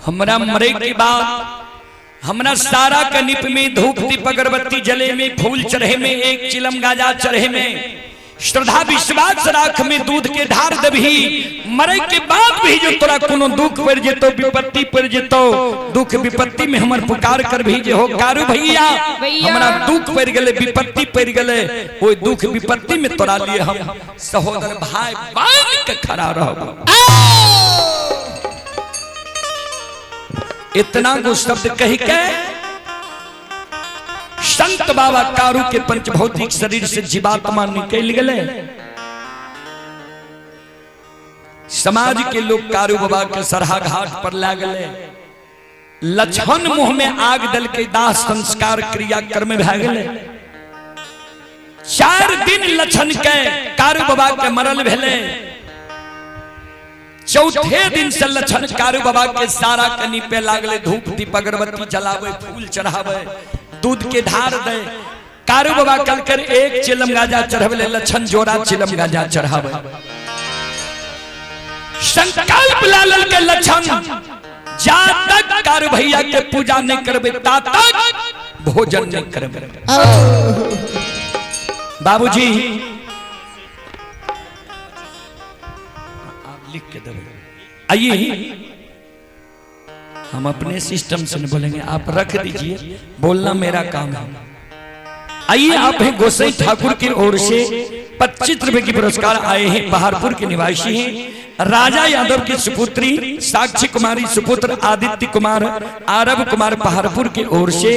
हमरा मरे के बाद हमरा सारा कनिप में धूप दीप अगरबत्ती जले में, फूल चढ़े में, एक चिलम गाजा चढ़े में, श्रद्धा विश्वास राख में दूध के धार दबही, मरे के बाद भी जो तोरा कोनो दुख पड़ जेतो, विपत्ति पड़ जेतो, दुख विपत्ति में हमर पुकार करबही जे हो कारू भैया हमरा दुख पड़ गेले, विपत्ति पड़ गेले, ओइ दुख विपत्ति में तोरा लिए हम सहोदर भाई बन के खड़ा रहब। इतना गो शब्द कही के संत बाबा कारू के पंचभौतिक शरीर से जीवात्मा निकल गए। समाज के लोग कारू बाबा के सरहा घाट पर लागले, लछन मुंह में आग दल के दाह संस्कार क्रिया कर्म भए गेले। 4 दिन लछन के कारू बाबा के मरल भेले। चौथे दिन से लक्षण कारू बाबा के सारा के नीपे लागले, धूप दीप अगरबत्ती जलावे, फूल चढ़ावे, दूध के धार दे। कारू बाबा कल कर एक चिलम गाजा चढ़ावे, लक्षण जोड़ा चिलम गाजा चढ़ावे। संकल्प लाल के लक्षण, जा तक कारू भैया के पूजा नहीं करबे ता तक भोजन नहीं करबे। बाबूजी आप लिख के देवे, आइए हम अपने सिस्टम से नहीं बोलेंगे, आप रख दीजिए, बोलना मेरा काम है। आइए आप हैं गोसाई ठाकुर की ओर से 25 रुपए की पुरस्कार आए हैं, पहाड़पुर के निवासी हैं, राजा यादव की सुपुत्री साक्षी कुमारी सुपुत्र आदित्य कुमार आरब कुमार पहाड़पुर की ओर से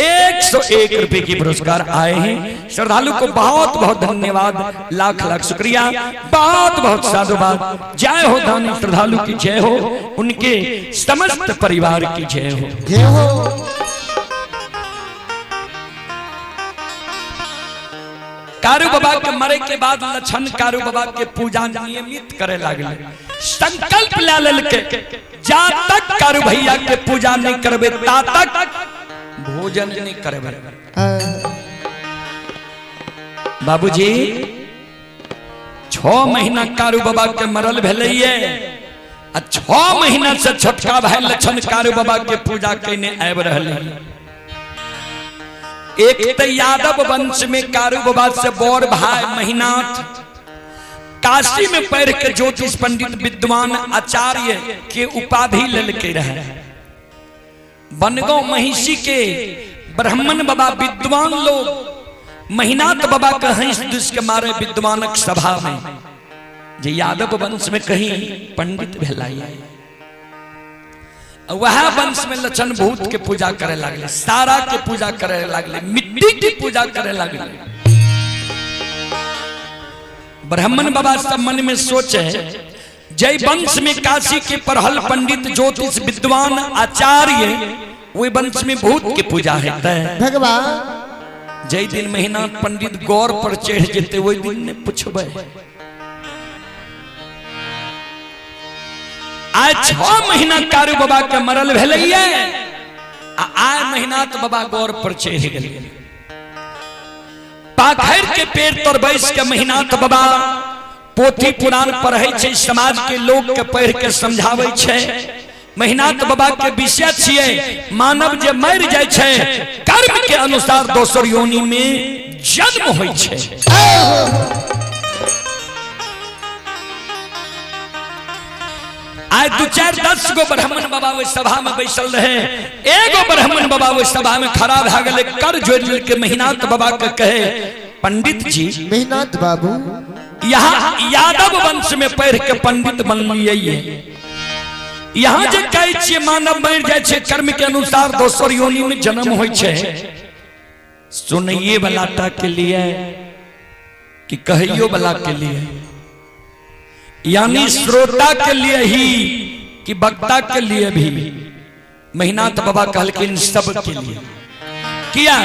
101 रुपए की पुरस्कार आए हैं। श्रद्धालु को बहुत बहुत धन्यवाद, लाख लाख शुक्रिया, बहुत बहुत साधुवाद। जय हो दानी श्रद्धालु की जय हो, उनके समस्त परिवार की जय हो। जय हो। कारू बाबा के मरे के बाद लक्षण कारू बाबा के पूजा नियमित करे लागले, संकल्प ला लेलके जा तक कारू भैया के पूजा नहीं करबे ता तक भोजन नहीं करबे। बाबूजी 6 महीना कारू बाबा के मरल भेलैये आ 6 महीना से छोटका भाई लक्षण कारू बाबा के पूजा केने आबि रहलै। एक तो यादव वंश में कारू बाबा से बड़ भाई महिनाथ काशी में पढ़ के ज्योतिष पंडित विद्वान आचार्य के उपाधि लेलके रहे। बनगांव महिषी के ब्राह्मण बाबा विद्वान लोग महिनाथ बाबा के हंस दुस के मारे विद्वानक सभा में, जे यादव वंश में कहीं पंडित भेलाई। वह वंश में लक्षण भूत के पूजा करे लगले, सारा के पूजा करे लगले, मिट्टी की पूजा करे लगले। ब्राह्मण बाबा सब मन में सोचे जय वंश में काशी के पढ़ल पंडित ज्योतिष विद्वान आचार्य, वही वंश में भूत के पूजा है। भगवान जय दिन महीना पंडित गौर पर चढ़ जेते वही दिन ने पूछबे। आय 6 महीना कारू बाबा के मरल भेलैये आ आय महीना तो बाबा गौर पर चढ़ गेलै। पाखर के पेड़ तर बैस के महीना तो बाबा पोथी पुराण पढ़ै छै, समाज के लोग के पढ़ के समझाबै छै। महिनाथ बाबा के विषय छियै मानव जे मरि जाइ छै कर्म के अनुसार दोसर योनि में जन्म होइ छै। आइ 2 4 10 गो ब्राह्मण बाबा ओहि सभा में बैसल रहे, एगो ब्राह्मण बाबा ओहि सभा में खड़ा भए गेलै, कर जोड़ि लेलकै महिनाथ बाबा के कहे पंडित जी महिनाथ बाबू यहाँ यादव वंश में पढ़ के पंडित बनलियै, यहाँ जे कहै छियै मानव मरि जाइ छै कर्म के अनुसार दोसर योनि में जन्म होइ छै, सुनैये वाला टा के लिए कि कहियो वाला के लिए, यानी श्रोता के लिए ही कि वक्ता के लिए भी। महिनाथ बाबा कहलखिन सब के लिए। किया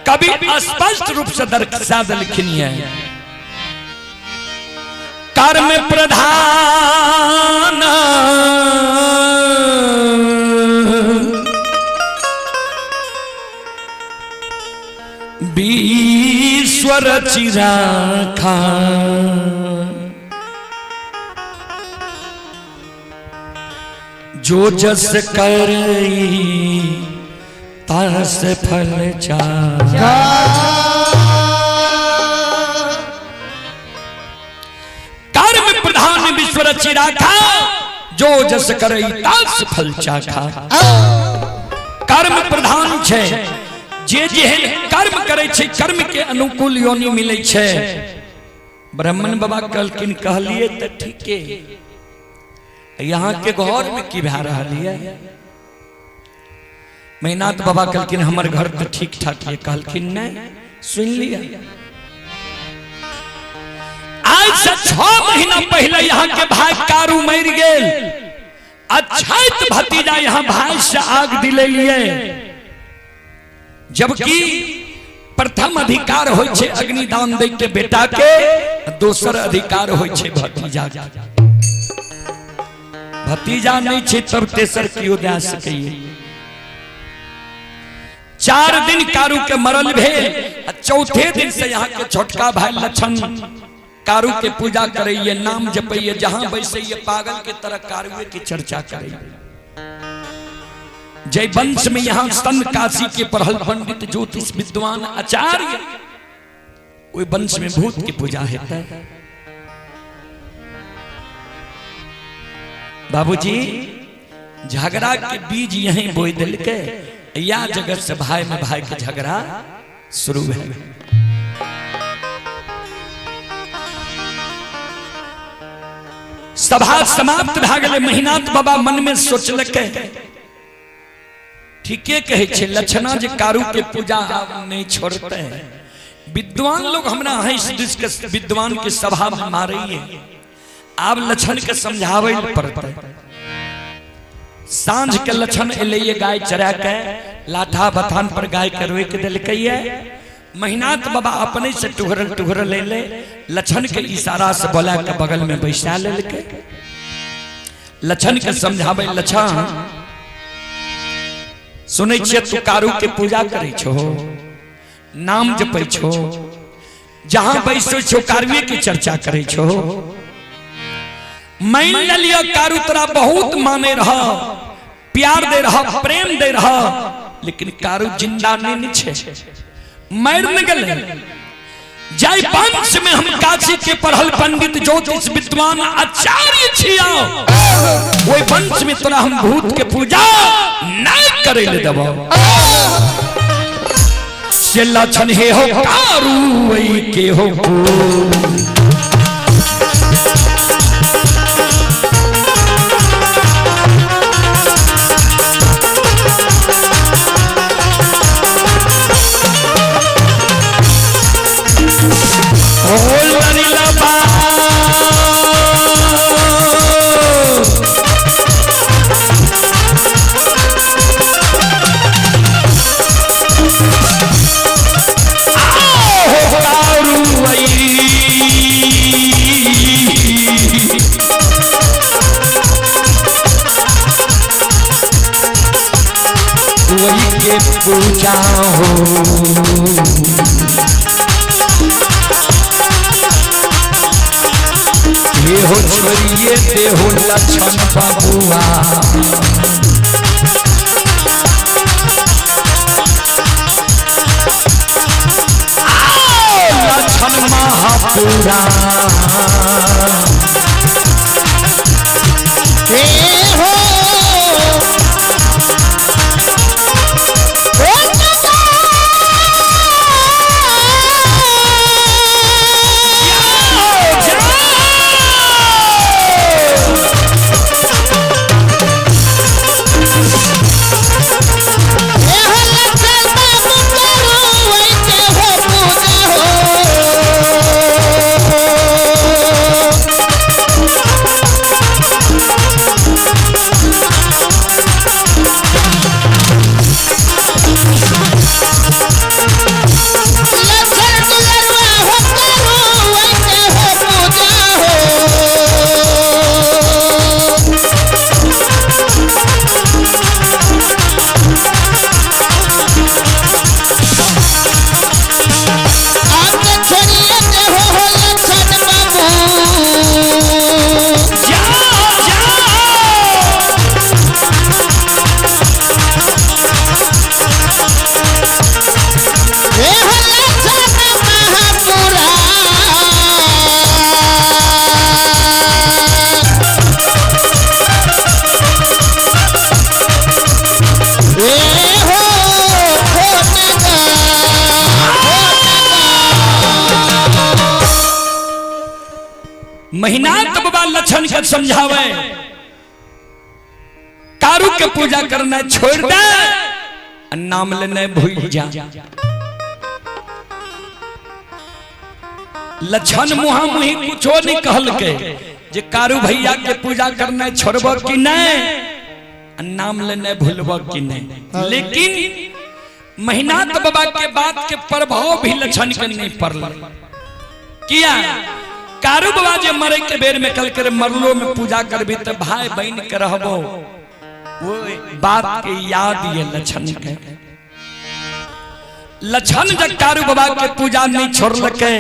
कभी स्पष्ट रूप से दर्शा देलखिन है कर्म प्रधान विश्व चिराखा, जो जस करई तास फल चा। कर्म प्रधान विश्व चिराखा, जो जस करई तास फल चाखा। कर्म प्रधान छे, जे जेहन कर्म करे छे कर्म के अनुकूल योनि मिले छे। ब्राह्मण बाबा कहलखिन कहलिए त ठीके, यहाँ के घर में की भए रहल है? महिनाथ बाबा कहलखिन हमर घर तो ठीक ठाक है। कहलखिन नहीं सुन लिया, आज से 6 महीना पहले यहाँ के भाई कारू मर गेल, अच्छाइत भतीजा यहाँ भाई से आग दिले लिए, जबकि प्रथम अधिकार होइ छे अग्निदान दे के बेटा के, दोसर अधिकार होइ छे भतीजा के। भतीजा नहीं छे तब तेसर कियो दे सकैए। 4 दिन कारू के मरल भेल, आ चौथे दिन से यहाँ के छोटका भाई लक्षण कारू के पूजा करैये, नाम जपैये, जहां बैसैये पागल के तरह कारुए की चर्चा करैये। जय वंश में यहाँ सन काशी के पढ़ल पंडित ज्योतिष विद्वान आचार्य, ओहि वंश में भूत की पूजा हेतै। बाबूजी झगड़ा के बीज यहीं बोई दिलके, या जगत से भाई में भाई के झगड़ा शुरू है। सभा समाप्त भए गेलै। महिनाथ बाबा मन में सोचलकै, ठीके कहै छै लक्षणा जे कारू के पूजा आब नहीं छोड़ते। विद्वान लोग हमरा हंस this के विद्वान के सभा में मारैये, आब लक्षण के समझाबै पड़तै। साँझ के लक्षण एलैये गाय चरा के, लाठा बथान पर गाय के रोकि देलकैये। महिनाथ बाबा अपने से टुहरल टुहरल एलै, लक्षण के इशारा से बोला के बगल में बैसा लेलकै। लक्षण के समझाबै, लक्षण सुनै छियै तू कारू के पूजा करै छो, नाम जपै छो, जहां बैसै छो कारुए की चर्चा करै छो। मान लिया कारू तोरा बहुत माने रहा, प्यार दे रहा, प्रेम दे रहा, लेकिन कारू जिंदा नहीं छे, मर न गेलै। जय वंश में हम काशी के पढ़ल पंडित ज्योतिष विद्वान आचार्य छिया, ओहि वंश में तोरा हम भूत के पूजा नहीं करे ले देबो। से लक्षण हे हो कारू वही के हो। वही के पूजा हो। हे हो छोड़िए देहो लक्षण बबुआ, लक्षण महापुरा। हे हो महिनाथ बाबा लक्षण के समझावे, कारू के पूजा करना छोड़ दे, नाम लेने भूल जा। लक्षण मुहा मुही कुछो नहीं कहल के जे कारू भैया के पूजा करना छोड़ब कि नहीं, नाम लेने भूलब कि नहीं। लेकिन महिनाथ बाबा के बात के प्रभाव भी लक्षण के नहीं पड़ल। किया कारू बाबा जे मरे के बेर में कल करे मरलो में पूजा करबी त भाई बहन के रहबो, वो बात के याद ये लछन के। लछन जब कारू बाबा के पूजा नहीं छोड़लके,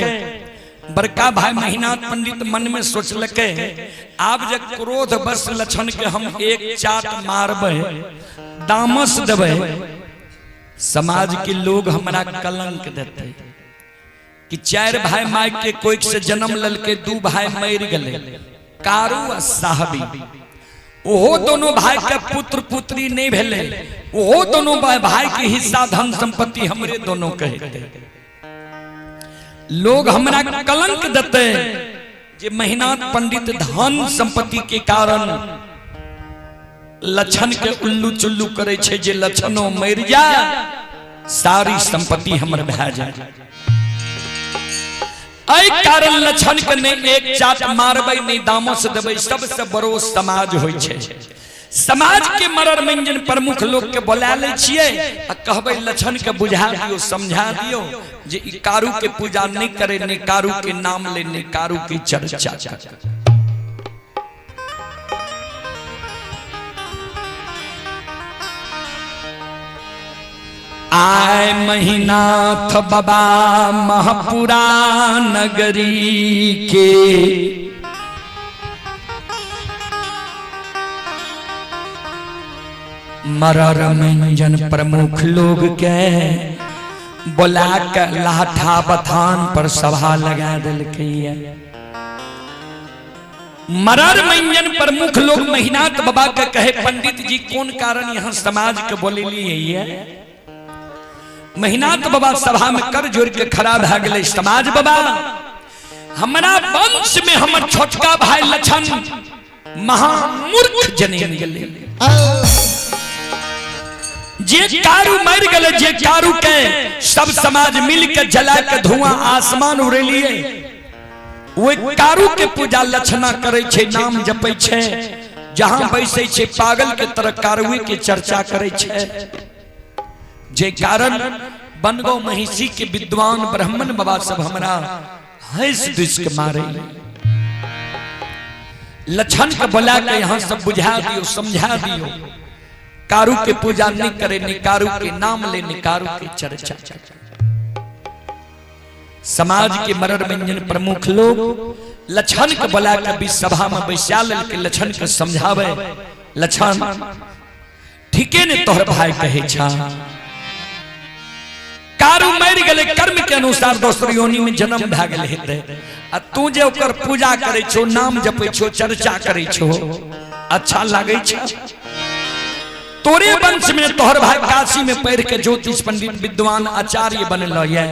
बड़का भाई महिनाथ पंडित मन में सोचलके आब जे क्रोध बस लछन के हम एक चाट मारबै, दामस देबै, समाज के लोग हमरा कलंक देते कि चार भाई माय के कोई से जन्म ललके, दू भाई मर गए, कारू आ साहबी, ओहो दोनों भाई के पुत्र पुत्री नहीं भेले, ओहो दोनों भाई के हिस्सा धन संपत्ति हमरे दोनों कहते, लोग हमरा कलंक देते जे महिनाथ पंडित धन संपत्ति के कारण लछन के उल्लू चुल्लू करे छे, जे लछनो मर जाए सारी संपत्ति हमर भए जाए। एहि कारण लछन के नहीं एक चाट मारबै, नहीं दामस देबै। सबसे बड़ो समाज होइ छे, समाज के मरर मंजन प्रमुख लोग के बोला लै छियै आ कहबै लछन के बुझा दियो, समझा दियो जे ई कारू के पूजा नहीं करे, नहीं कारू के नाम ले, नहीं कारू की चर्चा करे। आय महिनाथ बाबा महपुरा नगरी के मरर मंजन प्रमुख लोग के बोला के लाठा बथान पर सभा लगा दिलकै। मरर मंजन प्रमुख लोग महिनाथ बाबा के कहे पंडित जी कौन कारण यहाँ समाज के बोले लिए। महिनाथ बाबा सभा में कर जोड़ के खड़ा भए गेलै। समाज बाबा हमरा वंश में हमर छोटका भाई लछन महामूर्ख जन्म गेलै, जे कारू मर गेलै, जे कारू के सब समाज मिल के जला के धुआं आसमान उड़ेलिए, ओहि कारू के पूजा लछना करे छे, नाम जपै छे, जहां बैसै छे पागल के तरह कारुए के चर्चा करे छे। जे कारण बनगांव महिषी के विद्वान ब्राह्मण बाबा सब हमरा हंस दुस के मारे। लछन के बोला के यहाँ सब बुझा दियो, समझा दियो, कारू के पूजा नहीं करे, नहीं कारू के नाम ले, नहीं कारू के चर्चा। समाज के मरर व्यंजन प्रमुख लोग लछन के बोला के बीच सभा में बैसा के लछन के समझावे, लछन ठीके ने तोहर भाई कहे छा, कारू मर गेलै कर्म के अनुसार दोसर योनि में जन्म भए गेल हेतै, आ तू जे ओकर पूजा करै छो, नाम जपै छो, चर्चा करै छो, अच्छा लागै छै। तोरे वंश में तोहर भाई काशी में पढ़ के ज्योतिष पंडित विद्वान आचार्य बनल ये,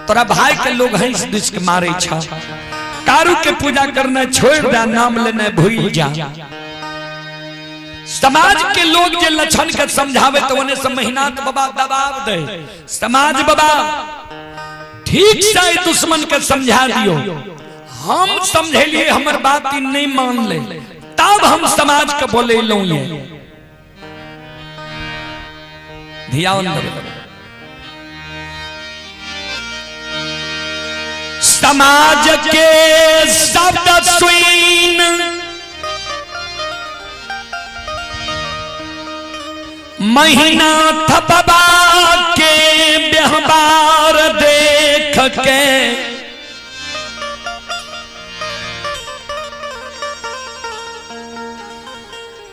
तोरा भाई के लोग हंस this के मारे छ, कारू के पूजा करना छोड़ दे, नाम लेने भूल जा। समाज के लोग जे लक्षण के समझावे तो ओने से महिनाथ बाबा दबाव दे, समाज बाबा ठीक से दुश्मन के समझा दियो, हम समझेलिए हमर बात ही नहीं मान ले, तब हम समाज के बोले लो। ये ध्यान दे, समाज के शब्द सुन महिनाथ बाबा के व्यवहार देख के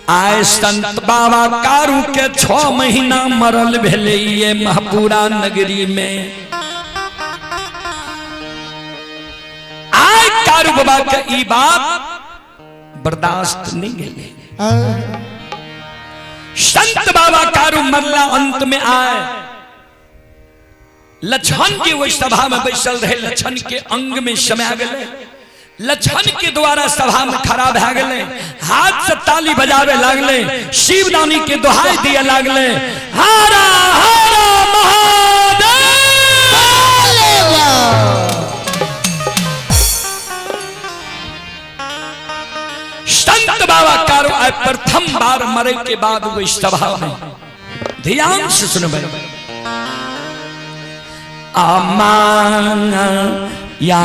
आए संत बाबा कारू के 6 महीना मरल भेलै ये महपुरा नगरी में। आए कारू बाबा के ई बात बर्दाश्त नहीं गेलै। संत बाबा कारू मरला अंत में आए लछन के वही सभा में बैसल रहे, लछन के अंग में समा गेलै, लछन के द्वारा सभा में खड़ा भए गेलै, हाथ से ताली बजावे लागले, शिवदानी के दुहाई दिए लागले, हरा हरा महादेव। संत बाबा कारू आए प्रथम बार मरे के बाद वही सभा में, ध्यान से सुनबे, अमान या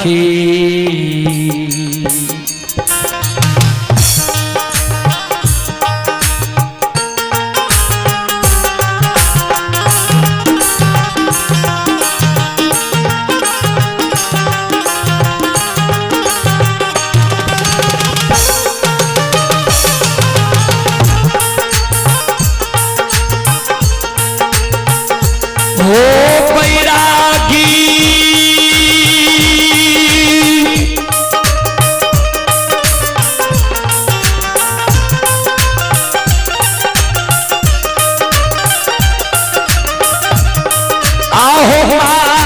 के। हो बैरागी आहो माया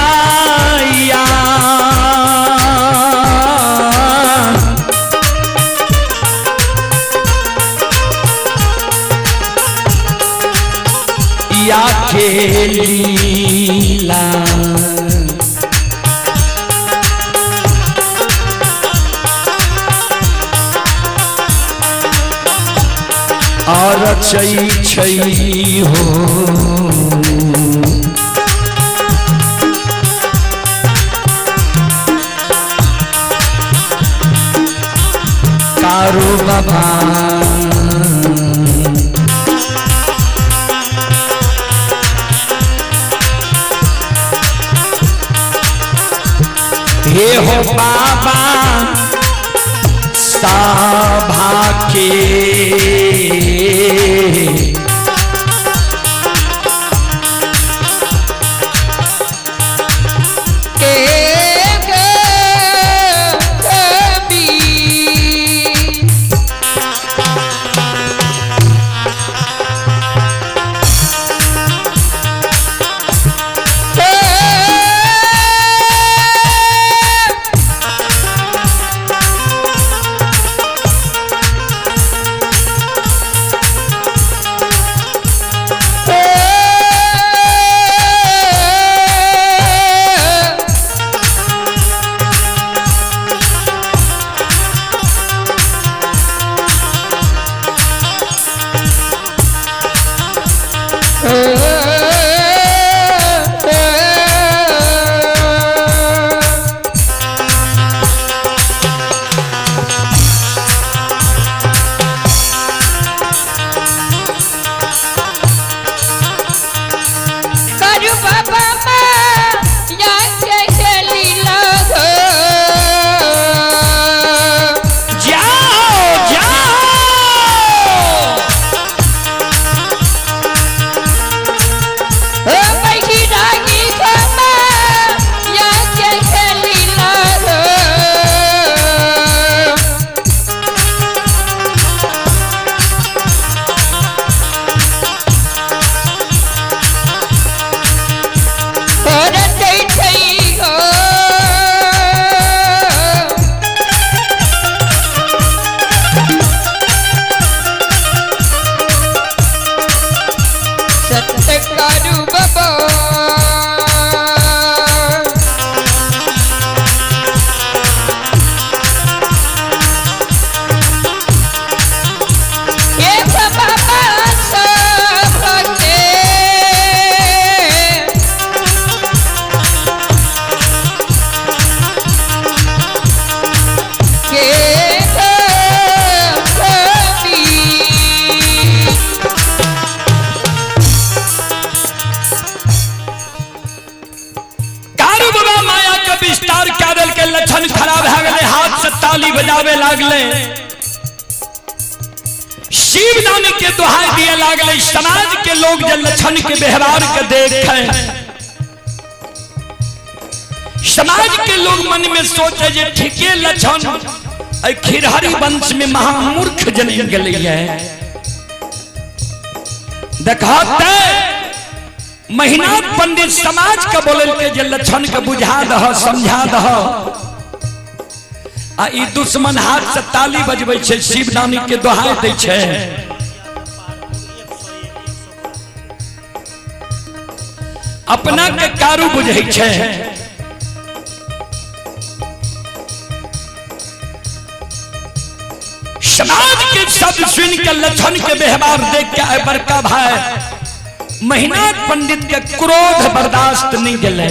या के लीला। और छै छै हो कारू बाबा। हे हो बाबा सभा के के कवि करू बाबा या लीला हो। जाओ जाओ। बैठी रागी बाबा या लीला हो। रचै छै हो। सत्य करू बाबा। हे बाबा सबके के कवि। कारू बाबा माया के विस्तार कए देलकै, लक्षण खराब भए गेलै, हाथ से ताली बजावे लागले, शिवदानी के दुहाई दिए लागले। समाज के लोग जे लक्षण के व्यवहार के देखे, समाज के लोग मन में सोचे जे ठीके लक्षण एहि खिरहरी वंश में महामूर्ख जन्म गेलै है। देखते महीना पंडित समाज के बोलल के जे लक्षण के बुझा दह समझा दह, आ ई दुश्मन हाथ से ताली बजबै छै, शिवदानी के दोहाई दै छै। अपना के कारू बुझै छै। समाज के शब्द सुन के लक्षण के व्यवहार देख के आए बड़का भाई महीना पंडित के क्रोध बर्दाश्त नहीं गेलै।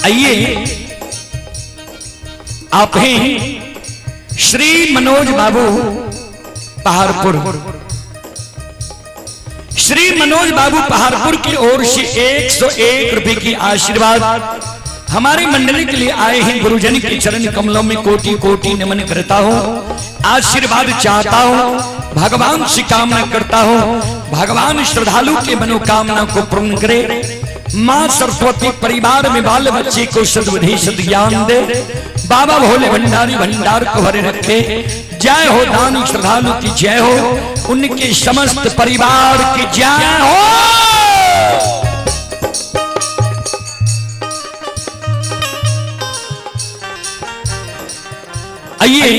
आइए आप हैं श्री मनोज बाबू पहाड़पुर। श्री मनोज बाबू पहाड़पुर की ओर से 101 रुपए की आशीर्वाद हमारी मंडली के लिए आए हैं। गुरुजन के चरण कमलों में कोटि कोटि नमन करता हूं, आशीर्वाद चाहता हूं, भगवान से कामना करता हूं, भगवान श्रद्धालु के मनोकामना को पूर्ण करे। माँ सरस्वती परिवार में बाल बच्चे को सद्बुद्धि सद्ज्ञान दे। बाबा भोले भंडारी भंडार को भरे रखे। जय हो दानी श्रद्धालु की जय हो, उनके समस्त परिवार की जय हो। आइए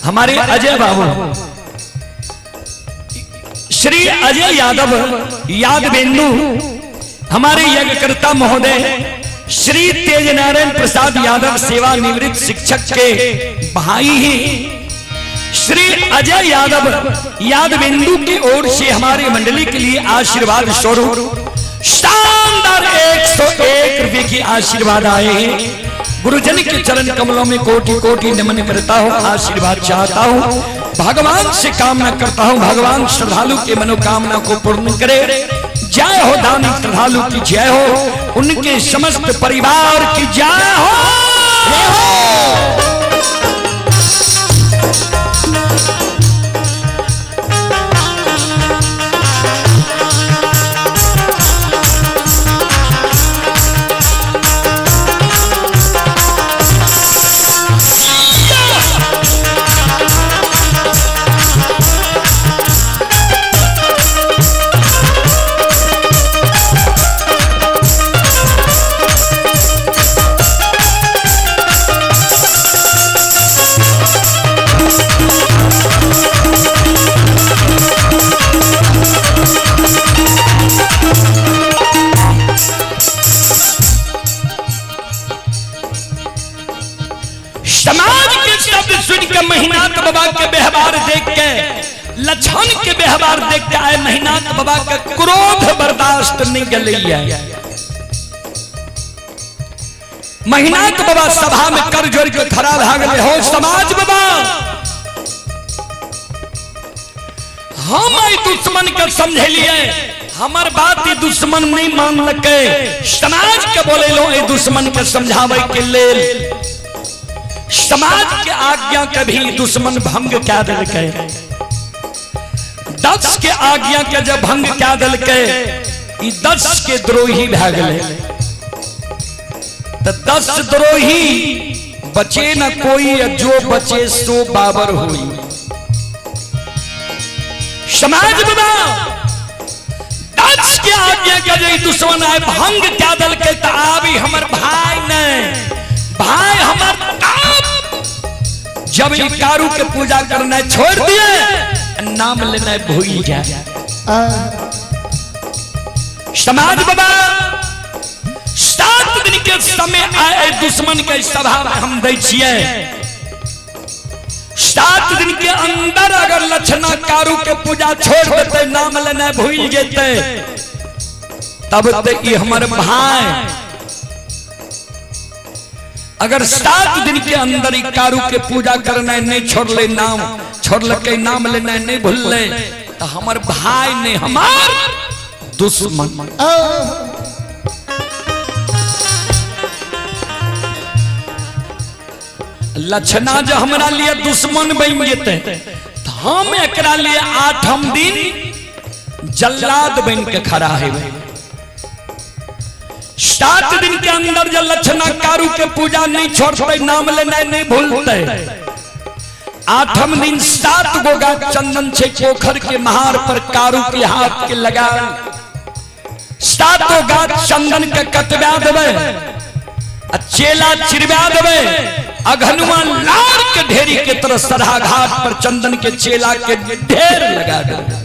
हमारे अजय बाबू, श्री अजय यादव यादवेंदु, हमारे यज्ञकर्ता महोदय श्री तेज नारायण प्रसाद यादव सेवानिवृत्त शिक्षक के भाई ही श्री अजय यादव यादवेंदु की ओर से हमारी मंडली के लिए आशीर्वाद स्वरूप शानदार 101 रुपए की आशीर्वाद आए हैं। गुरुजन के चरण कमलों में कोटि कोटि नमन करता हूँ, आशीर्वाद चाहता हूँ, भगवान से कामना करता हूँ, भगवान श्रद्धालु के मनोकामना को पूर्ण करे। जय हो दानी श्रद्धालु की जय हो, उनके समस्त परिवार की जय हो। समाज के शब्द सुन के महिनाथ बाबा के व्यवहार देख के, लक्षण के व्यवहार देख के आए महिनाथ बाबा के क्रोध बर्दाश्त नहीं गलैया। महिनाथ बाबा सभा में कर जोड़ के खड़ा भा गए हो समाज बाबा, हम आई दुश्मन के समझलिए, हमर बात ही दुश्मन नहीं मानलकै, समाज के बोले लो ए दुश्मन के समझावे के लेल। समाज के आज्ञा के भी दुश्मन भंग क्या दिलकै, 10 के आज्ञा के जब भंग क्या दिलकै, ई 10 के द्रोही भए गेलै। तो 10 द्रोही बचे न कोई, जो बचे सो बाबर हुई। समाज बाबा 10 के आज्ञा के जे दुश्मन आए भंग क्या दिलकै, तो आबी हमर भाई नहीं, भाई हमर ताप। जब ई कारू के पूजा करना छोड़ दिए, नाम लेना भूल जाए। समाज बाबा 7 दिन के समय आए दुश्मन के सभा में हम दै छियै। 7 दिन के अंदर अगर लक्षणा कारू के पूजा छोड़ देते, नाम लेना भूल जेते, तब तो ई हमर भाई। अगर 7 दिन के अंदर ई कारू के पूजा करना नहीं छोड़ले, नाम छोड़लकै, नाम लेना नहीं भूलले, तो हमर भाई नहीं, हमार दुश्मन। लक्षणा जो हमरा लिए दुश्मन बन जेते, तो हम एकरा लिए 8म दिन जल्लाद बन के खड़ा है। 7 दिन के अंदर जब लक्षणा कारू के पूजा नहीं छोड़ते, नाम लेना नहीं भूलते, 8म दिन 7 गो गाछ चंदन छे पोखर के महार पर कारू के हाथ के लगा 7 गाछ चंदन के कटवा देवे, आ चेला चिरवा देवे, अघनुआ लार के ढेरी के तरह सरहा घाट पर चंदन के चेला के ढेर लगा देवे।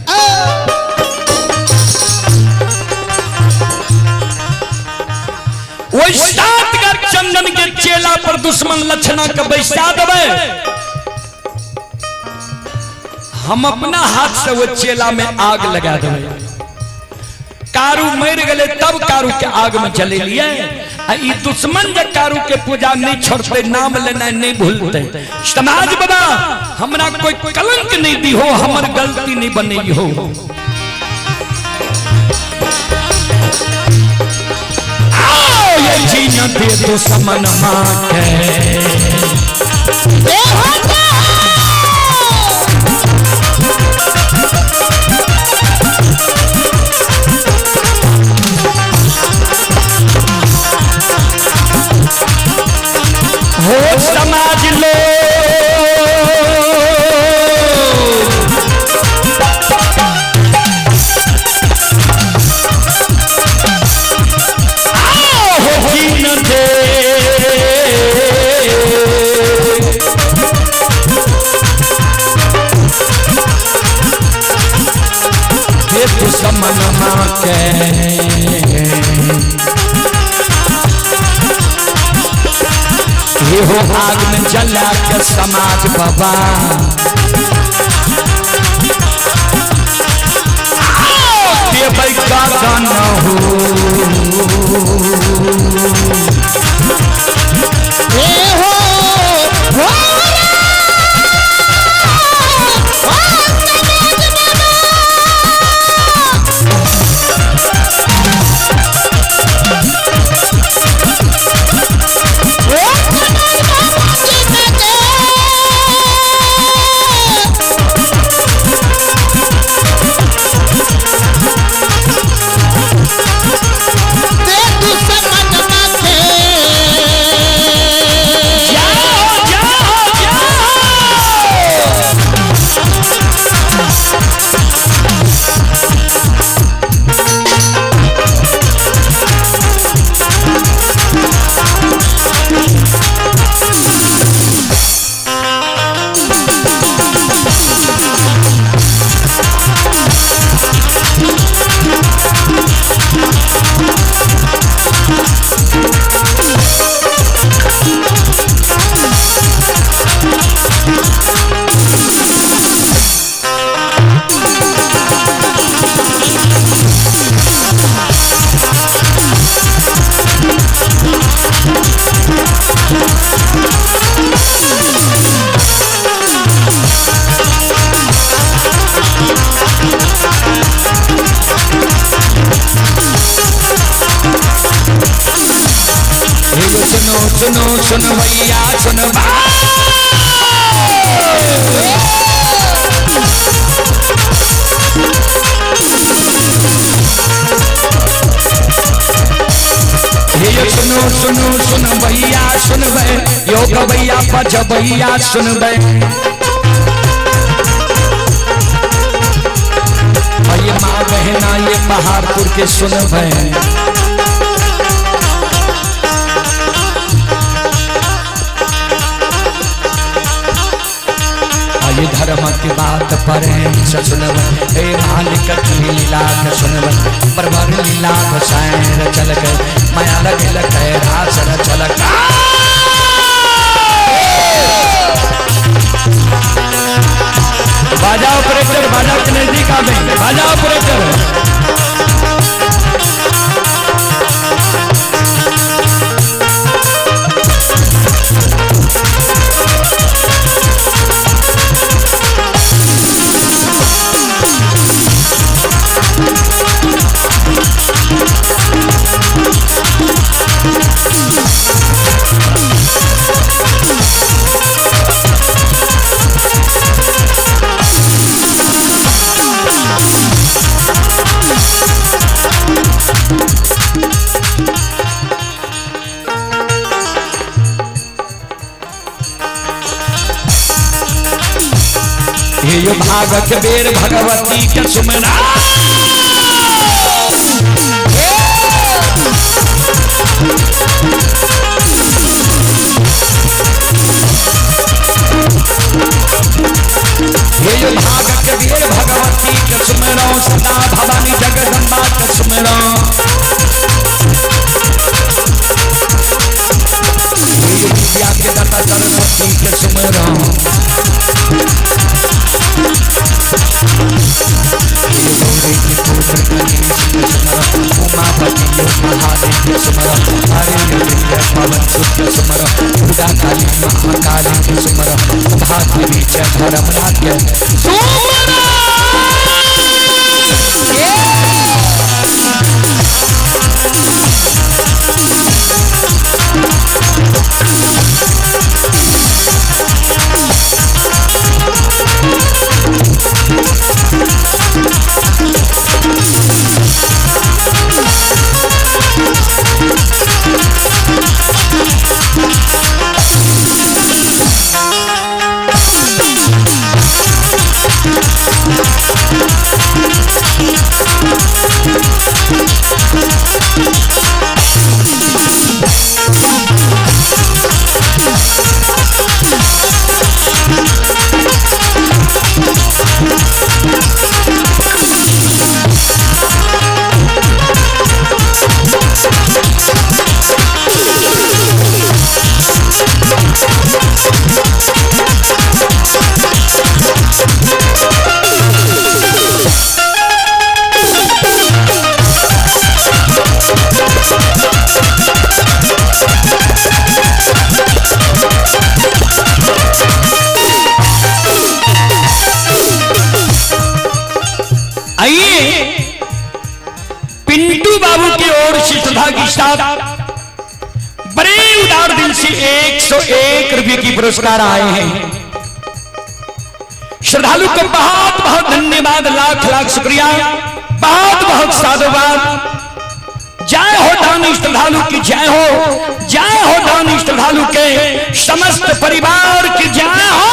वही 7 गाछ चंदन के चेला पर दुश्मन लक्षणा के बैसा देवे, हम अपना हाथ से वो चेला में आग लगा देवे। कारू मर गए तब कारू के आग में जले लिए, आ ई दुश्मन जे कारू के पूजा नहीं छोड़ते, नाम लेना नहीं भूलते। समाज बाबा हमरा कोई कलंक नहीं दी हो, हमर गलती नहीं बनी हो। आओ ये जीना दे दुश्मन माँ के। हो समाज लो आओ हो जीन दे हे दुश्मन माँ के। ये हो आग में जला के समाज बाबा। देबै का गाना हो। ए हो हो समाज बाबा। ओ समाज बाबा जी के। दे दुश्मन माथे। जाओ जाओ जाओ। हे सुनो सुनो सुनो भैया सुनो। हे सुनो सुनो सुनो भैया सुनबै, यो गवैया बजबैया सुनबै। ये माँ बहना ये पहाड़पुर के सुनबै। ये धर्म की बात पर सुनब, हे मालिक की लीला के सुनब। परवर लीला गोसाई चलक, माया लगल कैलाश चलक। बाजा ऑपरेटर बाजा के नजदीक आवे, बाजा ऑपरेटर। हे भागत बेर भगवती के सुमरा। हे भागत बेर भगवती के सुमरो, सदा भवानी जगदम्बा के सुमरो। हे विद्या के दाता सरस्वती के सुमरो। गौरी के पुत्र गणेश के सुमरो, उमापति महादेव के सुमरो। हरे पवन सुत सुमर, दुर्गा काली महाकाली के सुमर, भाग्य च धर्मराज्य सुमर। आइए पिंटू बाबू की ओर से श्रद्धा के साथ बड़े उदार दिल से 101 रुपए की पुरस्कार आए हैं। श्रद्धालु को बहुत बहुत धन्यवाद, लाख लाख शुक्रिया, बहुत बहुत साधुवाद। जय हो दानी श्रद्धालु की जय हो, जय हो दानी श्रद्धालु के समस्त परिवार की जय हो।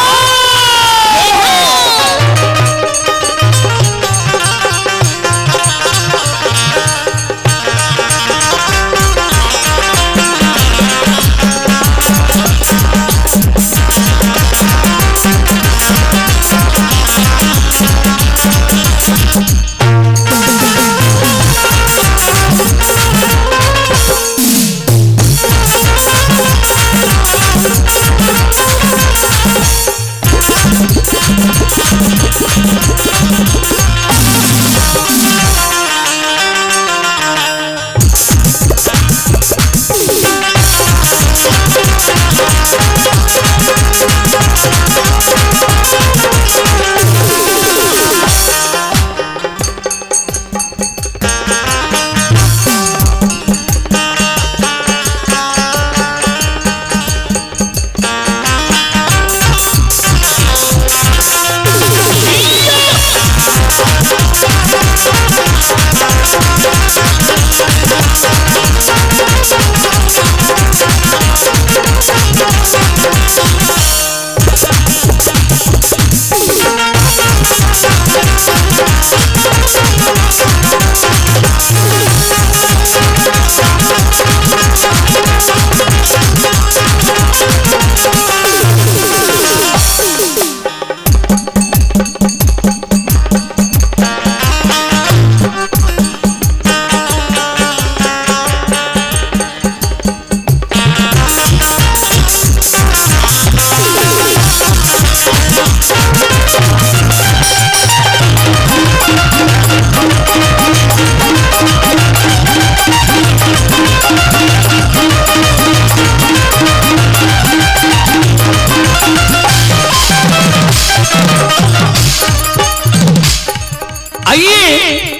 आइए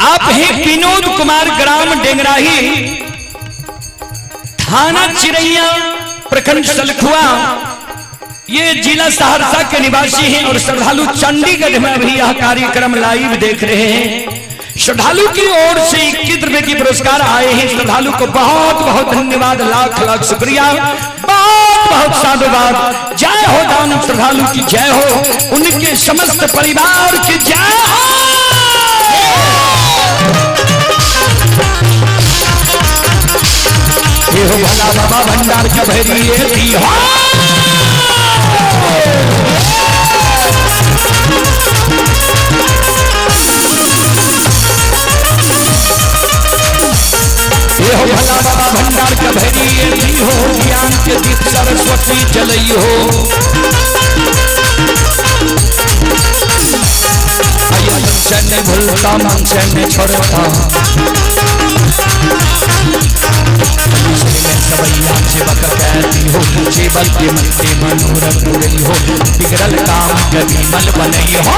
आप हैं विनोद कुमार, ग्राम डेंगराही, थाना चिरैया, प्रखंड सलखुआ, ये जिला सहरसा के निवासी हैं और श्रद्धालु चंडीगढ़ में अभी यह कार्यक्रम लाइव देख रहे हैं। श्रद्धालु की ओर से 21 रुपए की पुरस्कार आए हैं। श्रद्धालु को बहुत बहुत धन्यवाद, लाख लाख शुक्रिया, बहुत बहुत साधुवाद। जय हो दान श्रद्धालु की जय हो, उनके समस्त परिवार की जय हो। ये हो भला बाबा भंडार का भैरिये थी हो। ये हो भला बाबा भंडार का भैरिये थी हो, ज्ञान के दीप सरस्वती जलई हो। मन से नहीं भूलता, मन से नहीं छोड़ता। में सवैया सेवक कहती हो, सेवक के मन के मनोरथ पूरई हो, बिगड़ल काम कभी मल बनई हो।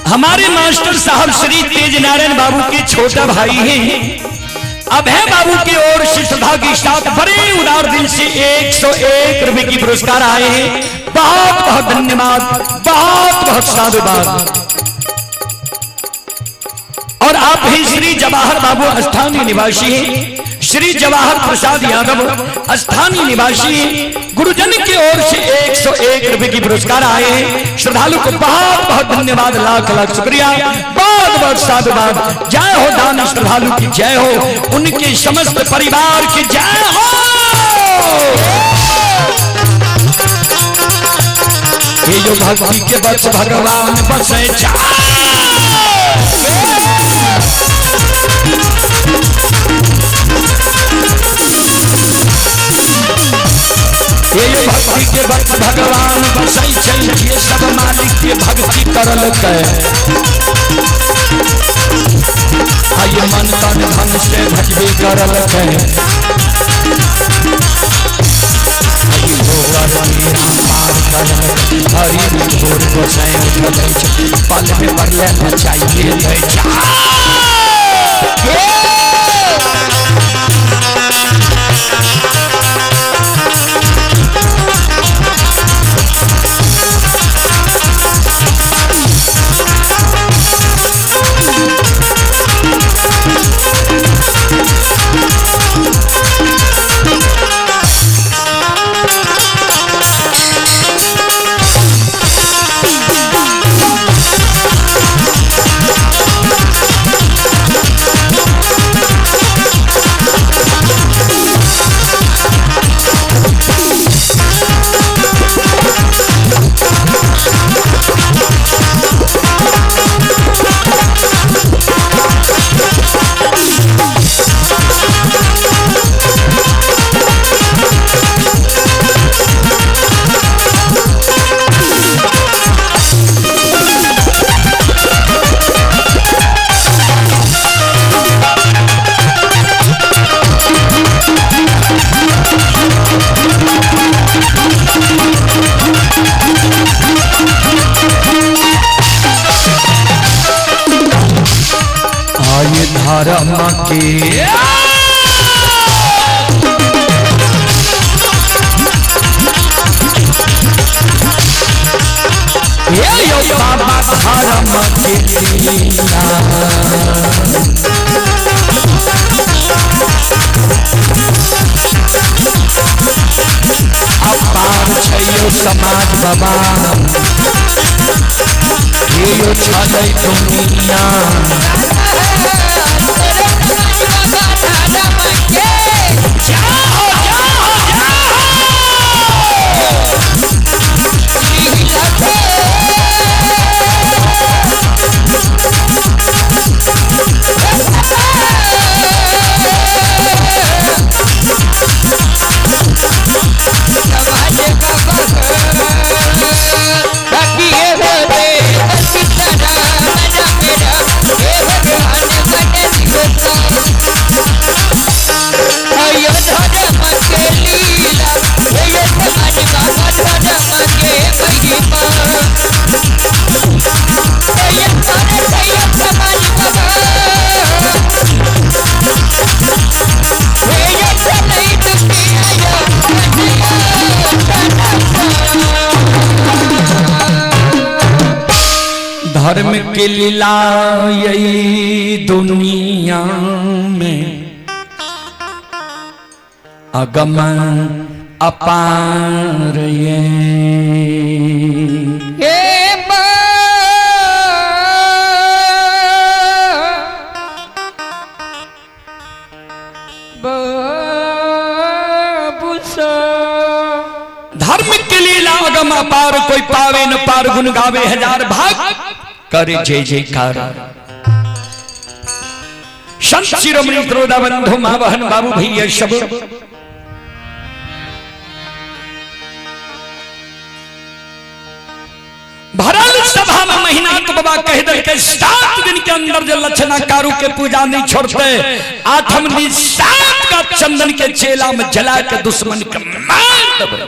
हमारे मास्टर साहब श्री तेज नारायण बाबू के छोटा भाई हैं। अभय बाबू की ओर से श्रद्धा के साथ बड़े उदार दिल से 101 रुपए की पुरस्कार आए हैं। बहुत बहुत धन्यवाद, बहुत बहुत साधुवाद। और आप ही श्री जवाहर बाबू स्थानीय निवासी हैं, श्री जवाहर प्रसाद यादव स्थानीय निवासी गुरुजन की ओर से 101 रुपए की पुरस्कार आए हैं। श्रद्धालु को बहुत बहुत धन्यवाद, लाख लाख शुक्रिया, बहुत बहुत साधुवाद। जय हो दान श्रद्धालु की जय हो, उनके समस्त परिवार की जय हो। ये जो भक्ति के बस भगवान बसे ये भक्ति के भक्त भगवान बसै छै, ये सब मालिक के भक्ति करलकै। आइए मन तन धन से भजबे करलकै। पार करलकै, हरि भोर गोसाई उठलै छै, पल में पड़ले बचाइए दै छै। धर्म के ये यो बाबा धर्म के लीला। अपार छैयो समाज बाबा, ये यो छलै दुनिया। Yeah. की लीला यही दुनिया में अगम अपार ये। हे बाबू धर्म की लीला अगम अपार, कोई पावे न पार, गुण गावे हजार भाग, करे जय जयकार। संत शिरोमणि त्रोदा बंधु माँ बहन बाबू भैया सब भरल सभा में महीना तो बाबा कह दे 7 दिन के अंदर जो लक्षणा कारू के पूजा नहीं छोड़ते, 8म दिन 7 का चंदन के चेला में जला के दुश्मन के मार देबै।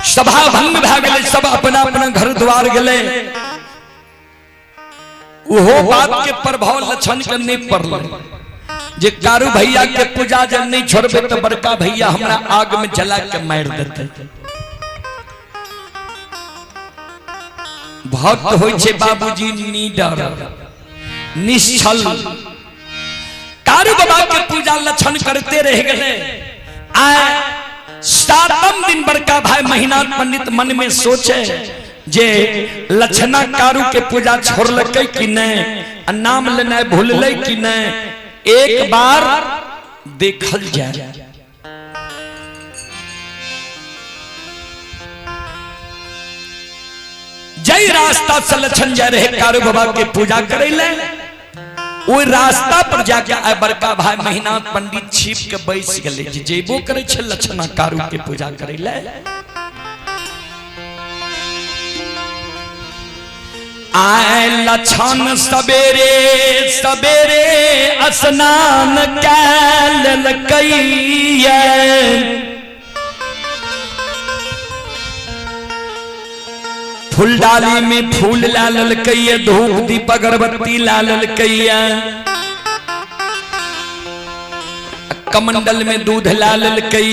सभा भंग भए गेलै, सब अपना अपना घर द्वार गेलै। ओहो बात के प्रभाव लक्षण के नहीं पड़लै जे कारू भैया के पूजा जब नहीं छोड़बे तो बड़का भैया हमरा आग में जला के मार देते। भक्त होइ छै बाबूजी निडर निश्चल। कारू बाबा के पूजा लक्षण करते रह गए। आ 7म दिन बड़का भाई महीना पंडित मन में सोचे जे लक्षणा कारू के पूजा छोड़लकै कि नहीं, आ नाम लेनाइ भूललै कि नहीं, एक बार देखल जाए। जय रास्ता से लक्षण जा रहे कारू बाबा के पूजा करे ले, ओहि रास्ता पर जाके आइ बड़का भाई महीना पंडित छिप के बैस गेलै जे जेबो करे छै लक्षणा कारू के पूजा करे ले। आए लक्षण सवेरे सवेरे स्नान कैलकै, फूलडाली में फूल ला ललकै, धूप दीप अगरबत्ती ला ललकै, कमंडल में दूध ला ललकै।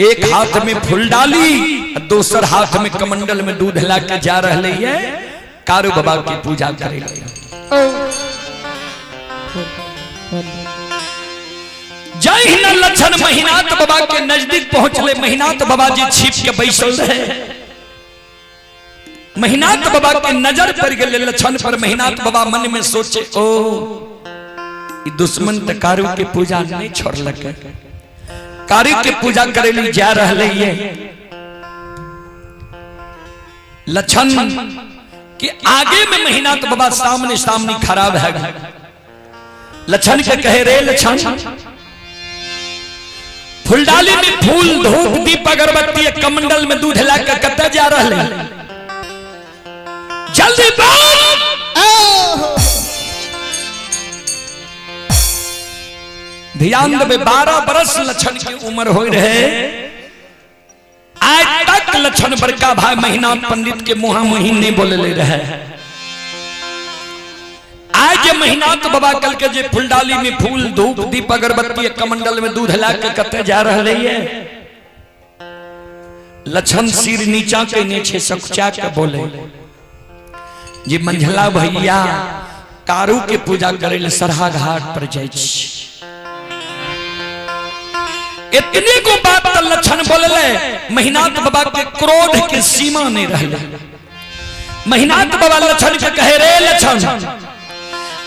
एक हाथ में फूलडाली, दोसर हाथ में कमंडल में दूध ला के जा रहे है कारू बाबा की पूजा करे। जय हिंद। लक्षण महिनाथ बाबा के नजदीक पहुंचले, महिनाथ बाबा जी छिप के बैसल रहे। महिनाथ बाबा के नजर पड़ गए लक्षण पर। महिनाथ बाबा मन में सोचे, ओ ई दुश्मन त कारू के पूजा नहीं छोड़लक, कारू के पूजा करे लिए जा रहे है। लक्षण के आगे में महिनाथ बाबा सामने सामने खराब है। लक्षण के कहे, रे लक्षण, फूलडाली में फूल धूप दीप अगरबत्ती कमंडल में दूध ला के कत्ते जा रहे है, जल्दी बोल। ध्यान देवे, 12 बरस लक्षण की उम्र हो रहे, आज तक लक्षण बड़का भाई महीना पंडित के मुहा मुही नहीं बोले ले रहे। आज जे महीना तो बाबा कल के जे फूलडाली में फूल धूप दीप अगरबत्ती कमंडल में दूध ला के कत्ते जा रहे है। लक्षण सिर नीचा के नीचे सकुचा के बोले जे मंझला भैया कारू के पूजा करे ले सरहा घाट पर जाय छी। इतने को बात त लक्षण बोलले, महिनाथ बाबा के क्रोध के सीमा नहीं रहले। महिनाथ बाबा लक्षण के कहे, रे लक्षण,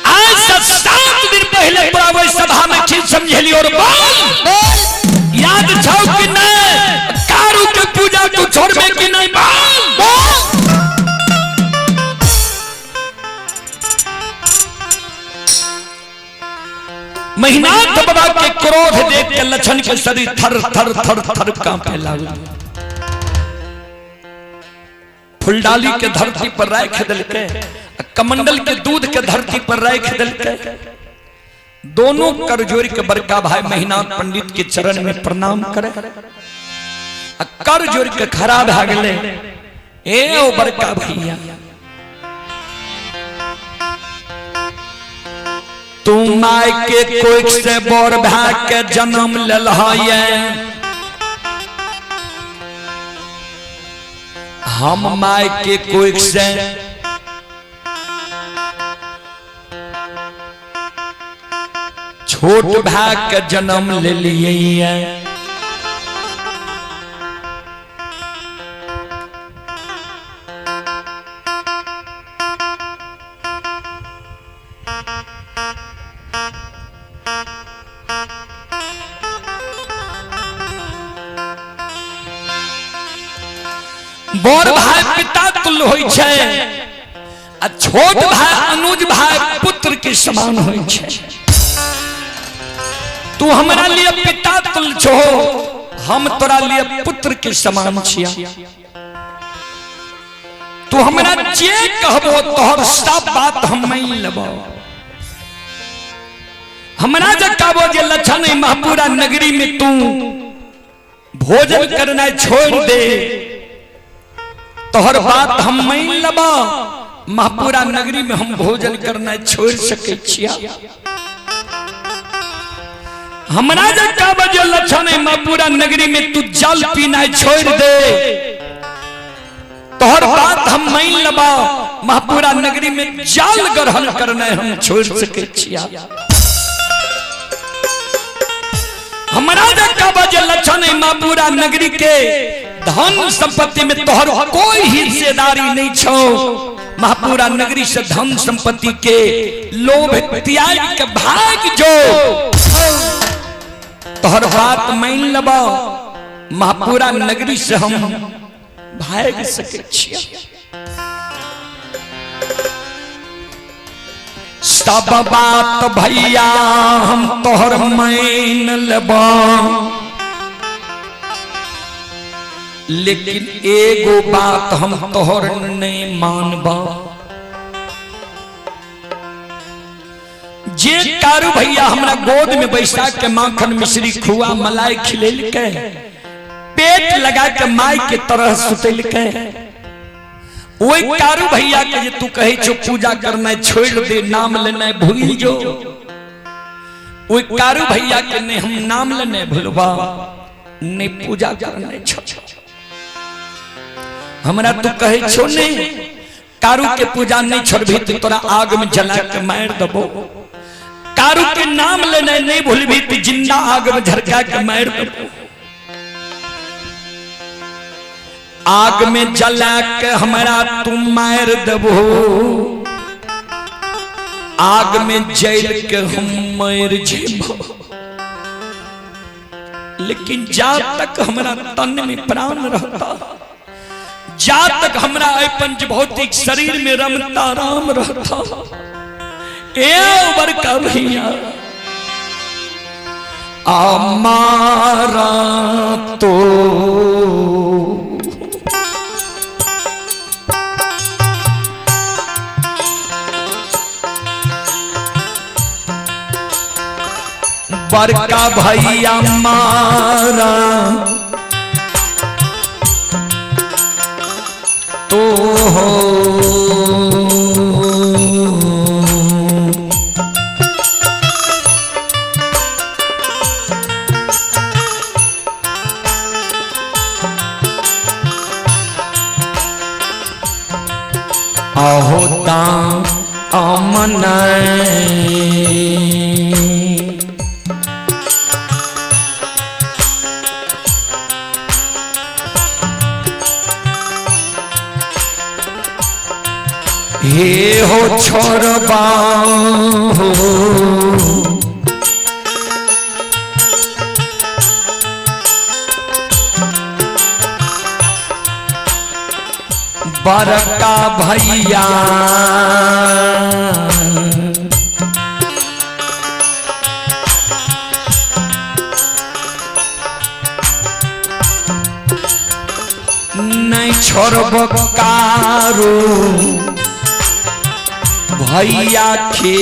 आज से 7 दिन पहले तोरा ओहि सभा में चीज समझेली और बोल याद छौ कि नहीं, कारू के पूजा तू छोड़बे कि नहीं, बोल। महिनाथ बाबा के क्रोध देख के लक्षण के शरीर थर थर थर थर कांपे लागल। फुलडाली के धरती पर राख दिलके, कमंडल के दूध के धरती पर राख दिलके। दोनों कर जोड़ के बड़का भाई महिनाथ पंडित के चरण में प्रणाम करे, कर जोड़ के खड़ा भए गेलै। ए ओ बड़का भैया, तू my के कोख से बड़ भाई के जन्म लेलह, हम my के कोई से छोट भाई के जन्म ले लिए। बड़ भाई पिता तुल्य होइ छै आ छोट भाई अनुज भाई पुत्र के समान होइ छै। तू हमरा लिए पिता तुल्य छो, हम तोरा लिए पुत्र के समान छिया। तू हमरा जे कहबो तोहर सब बात हम मान लेबो। हमरा जे कहबो जे लक्षण महपुरा नगरी में तू भोजन करना छोड़ दे, तोहर बात हम मान लेबो। महपुरा नगरी में हम भोजन करना छोड़ सके छिया। हमरा जे कहबो जे लक्षण महपुरा नगरी में तू जल पीना छोड़ दे, तोहर बात हम मान लेबो। महपुरा नगरी में जल ग्रहण करना हम छोड़ सके छिया। हमरा जे कहबो जे लक्षण महपुरा नगरी के धन संपत्ति में तोहर कोई हिस्सेदारी नहीं छो। महापुरा नगरी से धन संपत्ति के लोभ त्याग के भाग जो, तोहर बात मान लेबो। महापुरा नगरी से हम भाग सके छिया। सब बात भैया हम तोहर मान लेबो, लेकिन एगो बात हम तोहर नहीं मानबो। जे कारू भैया हमरा गोद में बैसा के माखन मिश्री खुआ मलाई खिलेलकै, पेट लगा के माई के तरह सुतेलकै, ओहि कारू भैया के जे तू कहे छो पूजा करना छोड़ दे, नाम लेना भूल जो, ओहि कारू भैया के नहीं हम नाम लेने भूलबा, नहीं पूजा करना छो। हमरा तू कहे छो नहीं कारू के पूजा नहीं छोड़बी तो तोरा आग में जला के मार दबो। कारू के नाम लेना नहीं भूलबी तो जिंदा आग में झरका के मार दबो। आग में जला के हमरा तू मार दबो, आग में जल के हम मर जेबो, लेकिन जा तक हमरा तन में प्राण रहता, जा तक हमरा पंच भौतिक शरीर में रमता राम रहता, ए बड़का भैया हमारा तो बड़का भैया मारा तो हो आहोता अमन हे हो छोड़बा हो बड़का भैया नहीं छोड़ब कारू भैया खे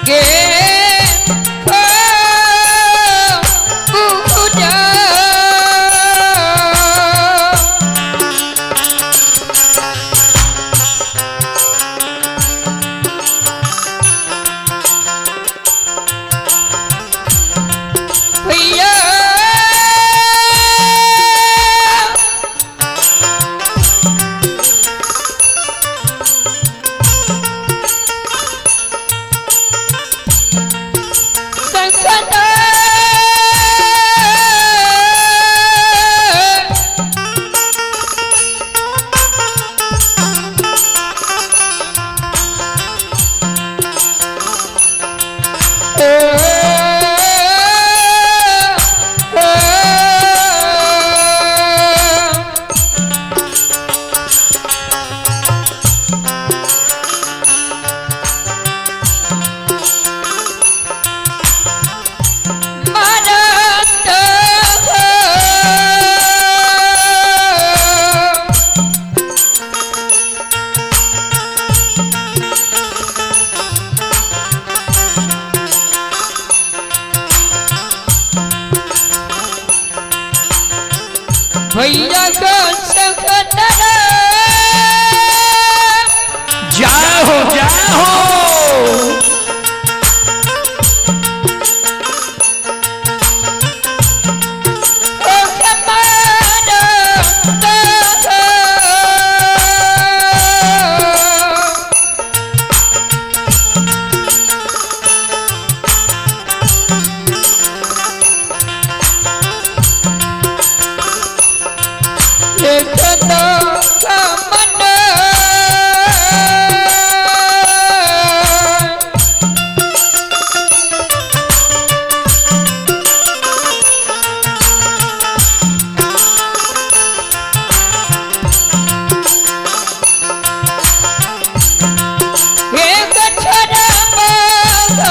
के पूजा भैया का सखतरा जय हो जय हो। ओ खमारा मन एक छोरा बाघ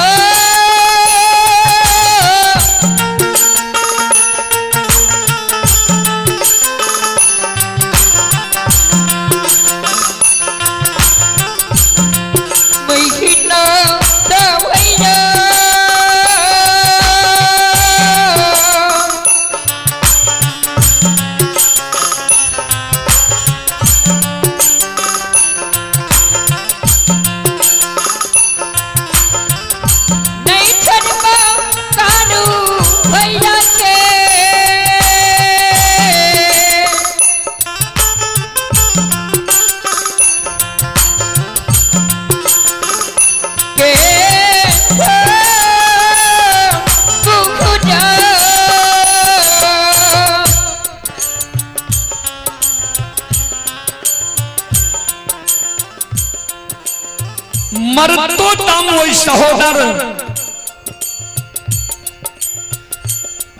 महीना दवैया नहीं छोड़बा कानू भैया के के पूजा मरतो दम ओइ सहोदर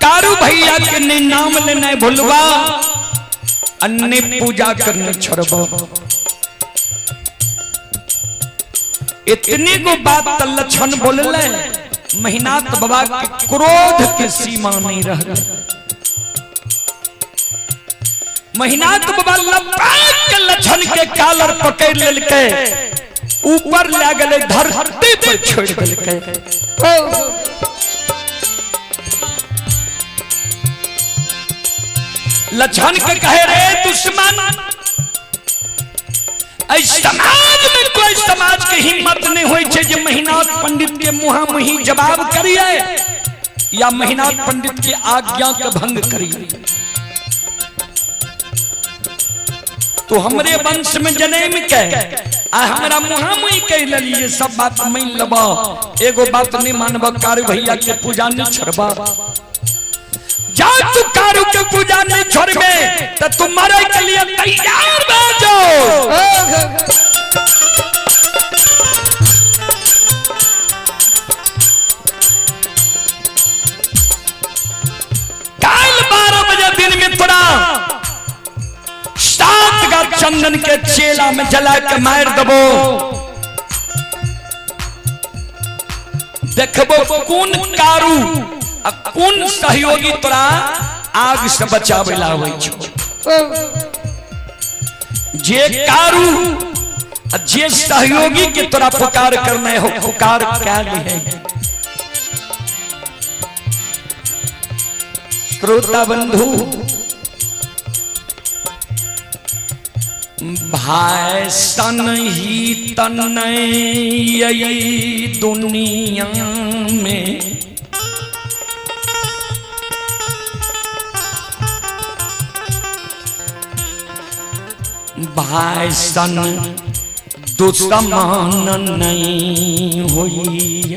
कारू भैया के ने नाम लेना भूलबा अन्य पूजा करने छोड़बा। इतने गो बात त लक्षण बोलले महिनाथ बाबा के क्रोध के सीमा नहीं रह गए। महिनाथ बाबा लपक के लक्षण के कालर पकड़ लेलकै, ऊपर ले गेलै, धरती पर छोड़ देलकै। लक्षण के कहे रे दुश्मन, ऐ समाज में कोई समाज के हिम्मत नहीं होई छै जे महिनाथ पंडित के मुहा मुही जवाब करिए या महिनाथ पंडित के आज्ञा के भंग करिए। तो हमरे वंश में जन्म के आ हमरा मुहा मुही कह लेलिए, सब बात मान लेबा, एगो बात नहीं मानबा, कारू भैया के पूजा नहीं छोड़बा। जा तू कारू के पूजा नहीं छोड़बे त तू मरे के लिए तैयार भऽ जाओ। काल 12 बजे दिन में तोरा 7 गा चंदन के चेला में जला के मार देबो। देखबो कोन कारू आ कोन सहयोगी तोरा आग से बचावे ला आबै छौ। जे कारू आ जे सहयोगी के तोरा पुकार करने हो, पुकार क्या है। श्रोता बंधु, भाई सन ही तन दुनिया में भाई सन दुश्मन नहीं होई।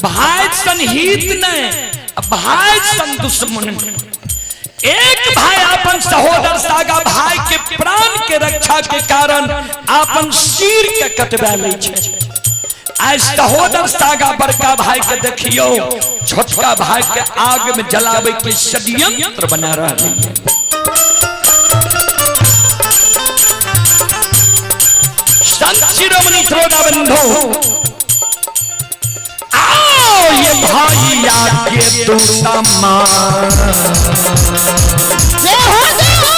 भाई सन हित नहीं, भाई सन दुश्मन। एक भाई अपन सहोदर सागा भाई के प्राण के रक्षा के कारण अपन सिर के कटवा लै छै। आज सहोदर सागा बड़का भाई के देखियो छोटका भाई के आग में जलावे के षड्यंत्र बना रहा है। संत शिरोमणि श्रोता बंधु, आओ ये भाई आगे दुश्मन। जय हो जय हो।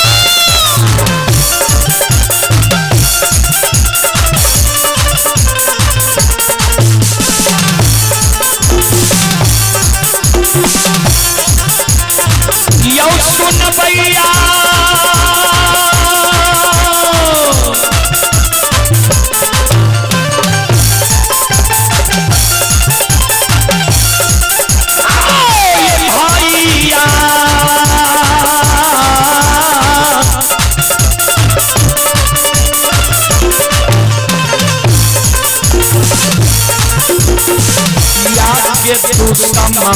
गबैया। ये भैया या के तू समान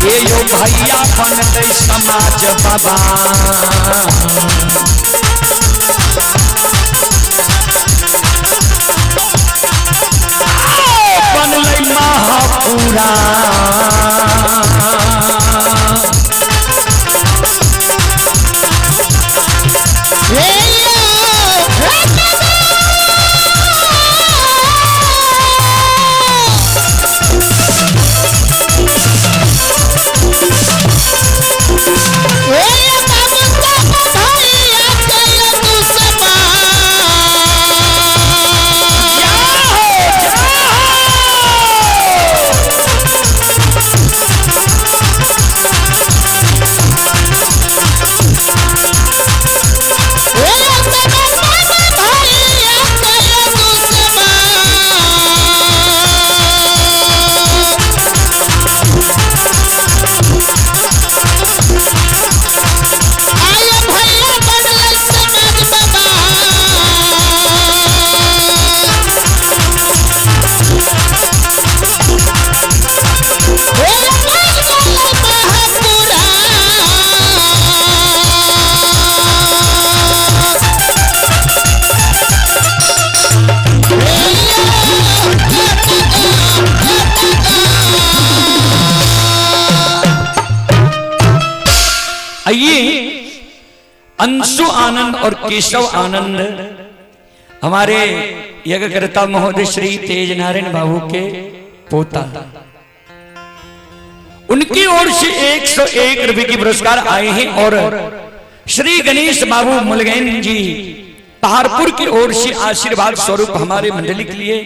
ये यो भैया बनते समाज बाबा। बनलै महापुरा। आइए अंशु आनंद और केशव आनंद हमारे यज्ञकर्ता महोदय श्री तेज नारायण बाबू के पोता, उनकी ओर से 101 रुपए की पुरस्कार आए हैं। और श्री गणेश बाबू मुलगैन जी पहाड़पुर की ओर से आशीर्वाद स्वरूप हमारे मंडली के लिए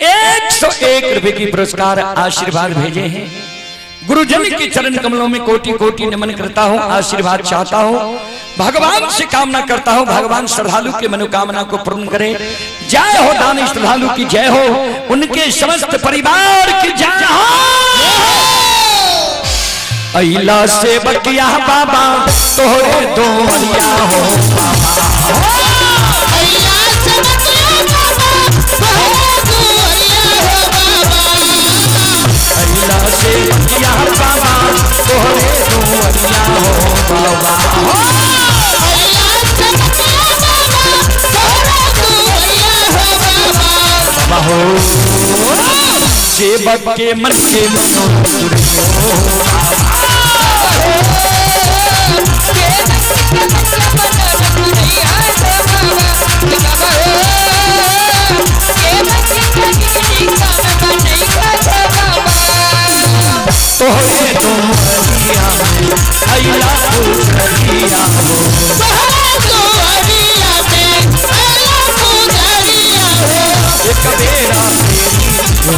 101 रुपए की पुरस्कार आशीर्वाद भेजे हैं। गुरुजन के चरण कमलों में कोटि कोटि नमन करता हूं, आशीर्वाद चाहता हूं, भगवान से कामना करता हूं, भगवान श्रद्धालु के मनोकामना को पूर्ण करे। जय हो दानी श्रद्धालु की जय हो, उनके समस्त परिवार की जय हो। अइला से बकिया बाबा तोहरे दोरिया हो बाबा। अइला से बकिया बाबा तोहरे दुआरिया हो बाबा। अइला से बकिया बाबा तोहरे दोरिया हो बाबा। अइला से बकिया बाबा तोहरे दुआरिया हो बाबा। बाबा हो सेवक के मन के मनो हो तोहरे दुआरिया में अइला पुजरिया हो। तोहरे दुआरिया में अइला पुजरिया हो। एक बेरा तेरी हो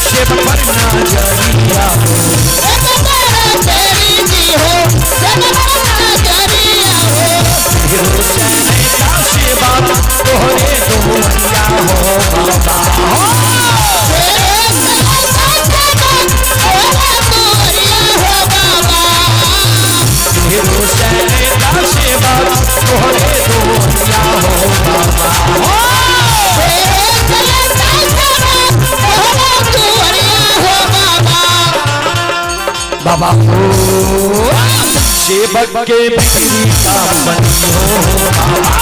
सेवक पर नजरिया हो। एक बेरा तेरी जी हो सेवक पर नजरिया हो। तेरो सैता सेवा तोहरे दुआरिया हो बाबा। तेरे सैता सेवा तोहरे दुआरिया हो बाबा। तेरो सैता सेवा तोहरे दुआरिया हो बाबा। तेरे सैता सेवा तोहरे दुआरिया हो बाबा। बाबा हो सेवक के बिगड़ी का बनी हो बाबा।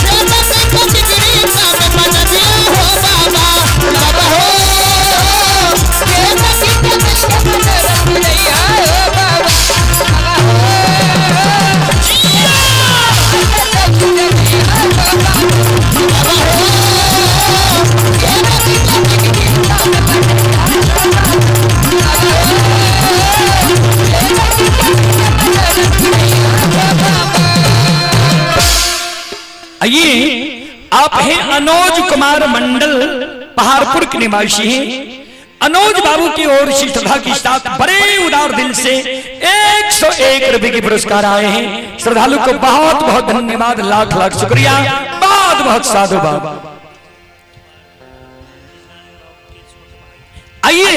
सेवक के बिगड़ी काम बनबिया हो बाबा। बाबा हो आइए आप हैं अनोज कुमार मंडल, पहाड़पुर के निवासी हैं। अनोज बाबू की ओर से श्रद्धा के साथ बड़े उदार दिल से 101 रुपए के पुरस्कार आए हैं। श्रद्धालु को बहुत बहुत धन्यवाद, लाख लाख शुक्रिया, बहुत बहुत साधुवाद। आइए,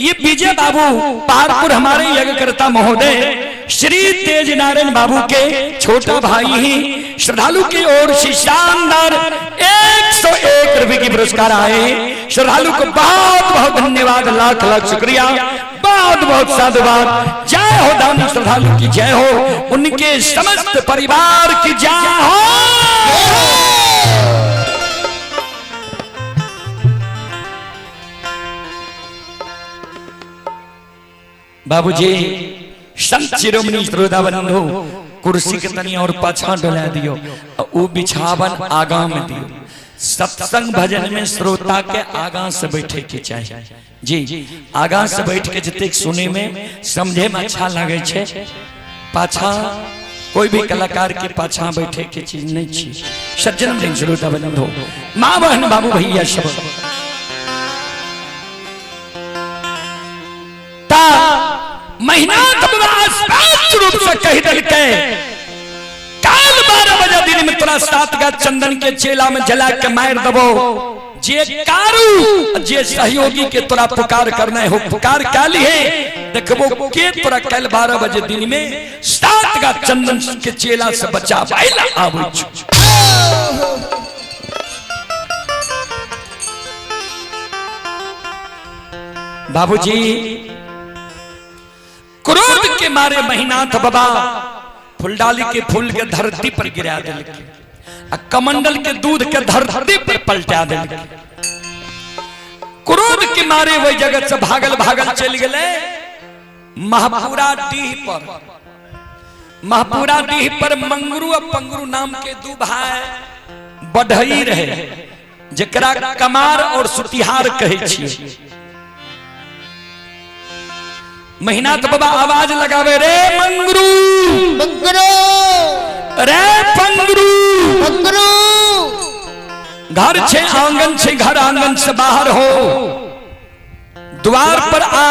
ये विजय बाबू पहाड़पुर हमारे यज्ञकर्ता महोदय श्री तेज नारायण बाबू के छोटा भाई ही श्रद्धालु की ओर से शानदार 101 रुपए की पुरस्कार आए हैं। श्रद्धालु को बहुत बहुत धन्यवाद, लाख लाख शुक्रिया, बहुत बहुत साधुवाद। जय हो दानी श्रद्धालु की जय हो, उनके समस्त परिवार की जय हो। बाबूजी संत शिरोमणि श्रोता बंधु, कुर्सी के तनी और पाछा डोला दियो, ऊ बिछावन आगा में दियो। सत्संग भजन में श्रोता के आगा से बैठे के चाहिए जी। आगा से बैठ के जतेक सुने में समझे में अच्छा लगे छे, पाछा कोई भी कलाकार के पाछा बैठे के चीज नहीं छी। सज्जन दिन श्रोता बंधु, माँ बहन बाबू भैया सब, ता महीना स्पष्ट रूप से कह देलकै, काल 12 बजे दिन में तोरा 7 गाछ चंदन के चेला में जला के मार दबो। जे कारू जे सहयोगी के तोरा पुकार करना हो पुकार काली है, देखबो के तोरा कल 12 बजे दिन में 7 गाछ चंदन के चेला से बचा पाइला आबै छौ। बाबूजी क्रोध के मारे महिनाथ बाबा फुलडाली के फूल के धरती पर गिरा दिलके, आ कमंडल के दूध के धरती पर पलटा दिलके। क्रोध के मारे वही जगत से भागल भागल चल गए महपुरा डीह पर। महपुरा डीह पर मंगरू और पंगरू नाम के दू भाई बढ़ई रहे, जकरा कमार और सुतिहार कहै छियै। महिनाथ बाबा आवाज लगावे, रे मंगरू, मंगरू, रे पंगरू, मंगरू, घर छे आंगन छे, घर आंगन से बाहर हो, द्वार पर आ।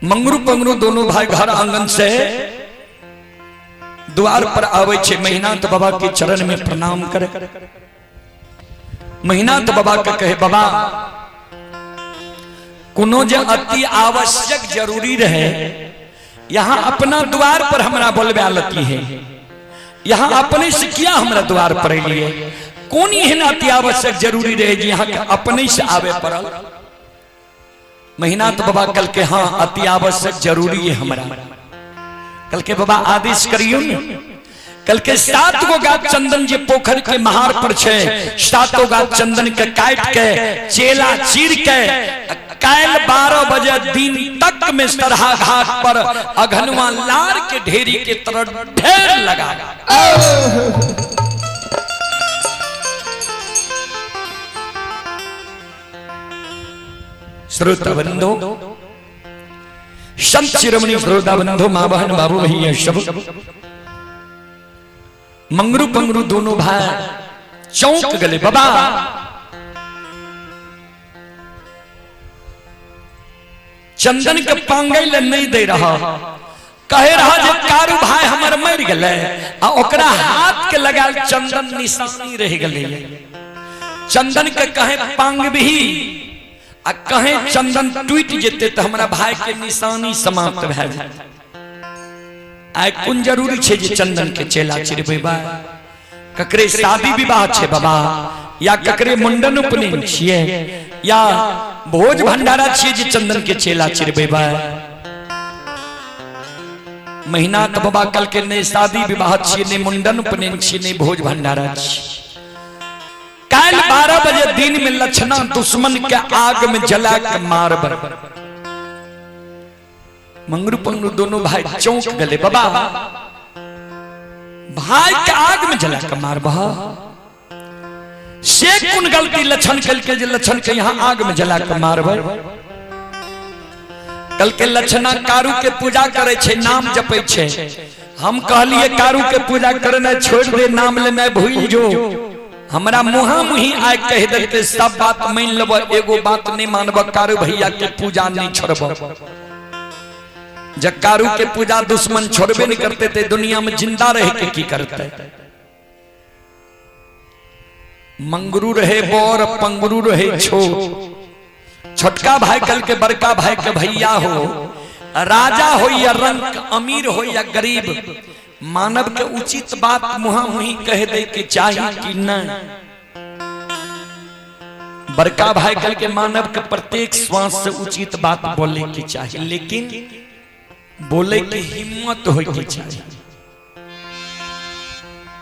मंगरू पंगरू दोनों भाई घर आंगन से द्वार पर आवे छे, महिनाथ बाबा के चरण में प्रणाम करे। महिनाथ बाबा के कहे, बाबा कोनो जे अति आवश्यक जरूरी रहे, यहाँ अपना द्वार पर हमरा बोलबे लती है, यहाँ अपने से किया हमरा द्वार पर लिए, कोन एहन अति आवश्यक जरूरी रहे जे यहाँ के अपने से आवे पड़ल। महिनाथ बाबा कल के हाँ अति आवश्यक जरूरी है हमरा। कल के बाबा आदेश करियो ने। कल के 7 गो गाछ चंदन जे पोखर के महार पर छे, 7 गाछ चंदन के काट के चेला चीर के काल 12 बजे दिन तक में सरहा घाट पर अघनुआ लार के ढेरी के तरह ढेर लगा। श्रोता बंधु, संत शिरोमणि श्रोता बंधु, माँ बहन बाबू भैया सब, मंगरू पंगरू दोनों भाई चौंक गए। बाबा चंदन के पांगै ले नहीं दे रहा, कहे रहा जे कारू भाई हमर मर गए आ ओकरा हाथ के लगाल चंदन निशानी रह गए। चंदन के कहे पांग भी आ कहे चंदन टूट जेते तो हमरा भाई के निशानी समाप्त भए जाए। आइ कोन जरूरी छे जे चंदन के चेला चिरबे बा? ककरे शादी विवाह छे बाबा, या ककरे मुंडन उपनयन छिए, या भोज भंडारा छिए जे चंदन के चेला चिरबे बा? महीना तो बाबा कल के नहीं शादी विवाह छिए, नहीं मुंडन उपनयन छिए, नहीं भोज भंडारा छिए। काल 12 बजे दिन में लक्षणा दुश्मन के आग में जला के मार बर। मंगरू पंगरू दोनों भाई चौंक गए। बाबा भाई के आग में जला के मार बहा, से कोन गलती लक्षण कल के जे लक्षण के यहाँ आग में जला के मारबै? कल के लक्षणा कारू के पूजा करे छे, नाम जपै छे, हम कहलिए कारू के पूजा करना छोड़ दे, नाम लेना भूल जो। हमरा मुहा मुही आय कह देते सब बात मान लेब, एगो बात नहीं मानब, कारू भैया के पूजा नहीं छोड़ब। जब कारू के पूजा दुश्मन छोड़बे नहीं करते थे, दुनिया में जिंदा रह के की करते? मंगरू रहे बोर, पंगरू रहे छो। छोटका भाई कल के बड़का भाई के भैया हो, राजा हो या रंक, अमीर हो या गरीब, मानव के उचित बात मुहा मुही कह दे के चाही कि नहीं? बड़का भाई कल के मानव के प्रत्येक श्वास से उचित बात बोले के चाही, लेकिन बोले के हिम्मत हो के चाही।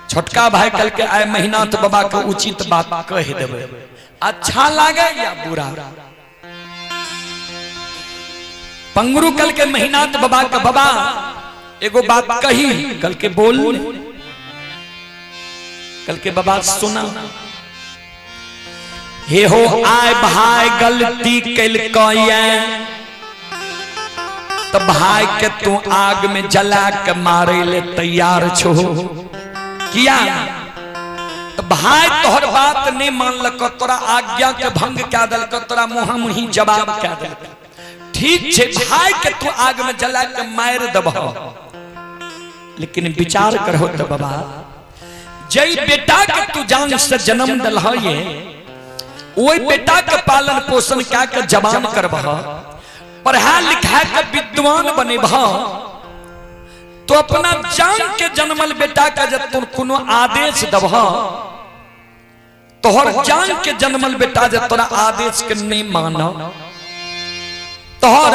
छोटका भाई कल के आए महीनाथ बाबा के उचित बात कह देवे, अच्छा लागे या बुरा। पंगरू कल के महीनाथ बाबा के बाबा एगो बात कही, कल के बोल, कल के बाबा सुना। हे हो आए भाई गलती कल तो भाई के तू आग में जला के मारे ले तैयार छो किया? तो भाई तोहर बात नहीं मानलक, तोरा आज्ञा के भंग क्या दलक, तोरा मुहा मुही जवाब क्या दलक। ठीक छे, भाई के तू आग में जला के मार दबह, लेकिन विचार करो तो बाबा, जई बेटा के तू जान से जन्म दलह, ये ओई बेटा के पालन पोषण क्या के जवान करबह, पढ़ा लिखा के विद्वान बनेबह, तो अपना जान के जन्मल बेटा का जब तुम कोनो आदेश दबह, तोहर जान के जन्मल बेटा जब तोरा आदेश के नहीं मानो, तोहर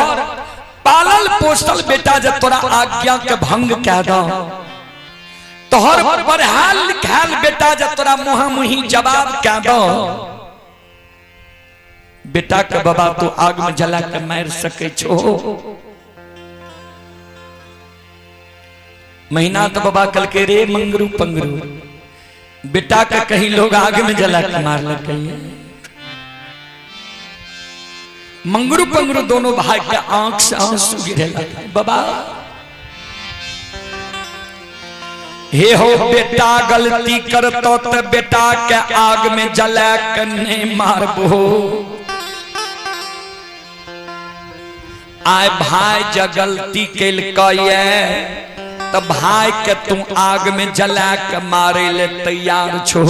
पालल पोसल बेटा जब तोरा आज्ञा के भंग कह दो, तोहर पढ़ाल लिखाल बेटा जब तोरा मुहा मुही जवाब कह दो, बेटा के बाबा तू आग में जला के मार सके छो? महीना तो बाबा कल के रे मंगरू पंगरू, बेटा के कहीं लोग आग में जला के मार लग। मंगरू पंगरू दोनों भाई के आंख से आंसू गिरे लगे। बाबा हे हो बेटा गलती करतो तो बेटा के आग में जला के नहीं मारबो। आए भाई ज गलती केलकै तो भाई के तू आग में जला के मारे ले तैयार छो।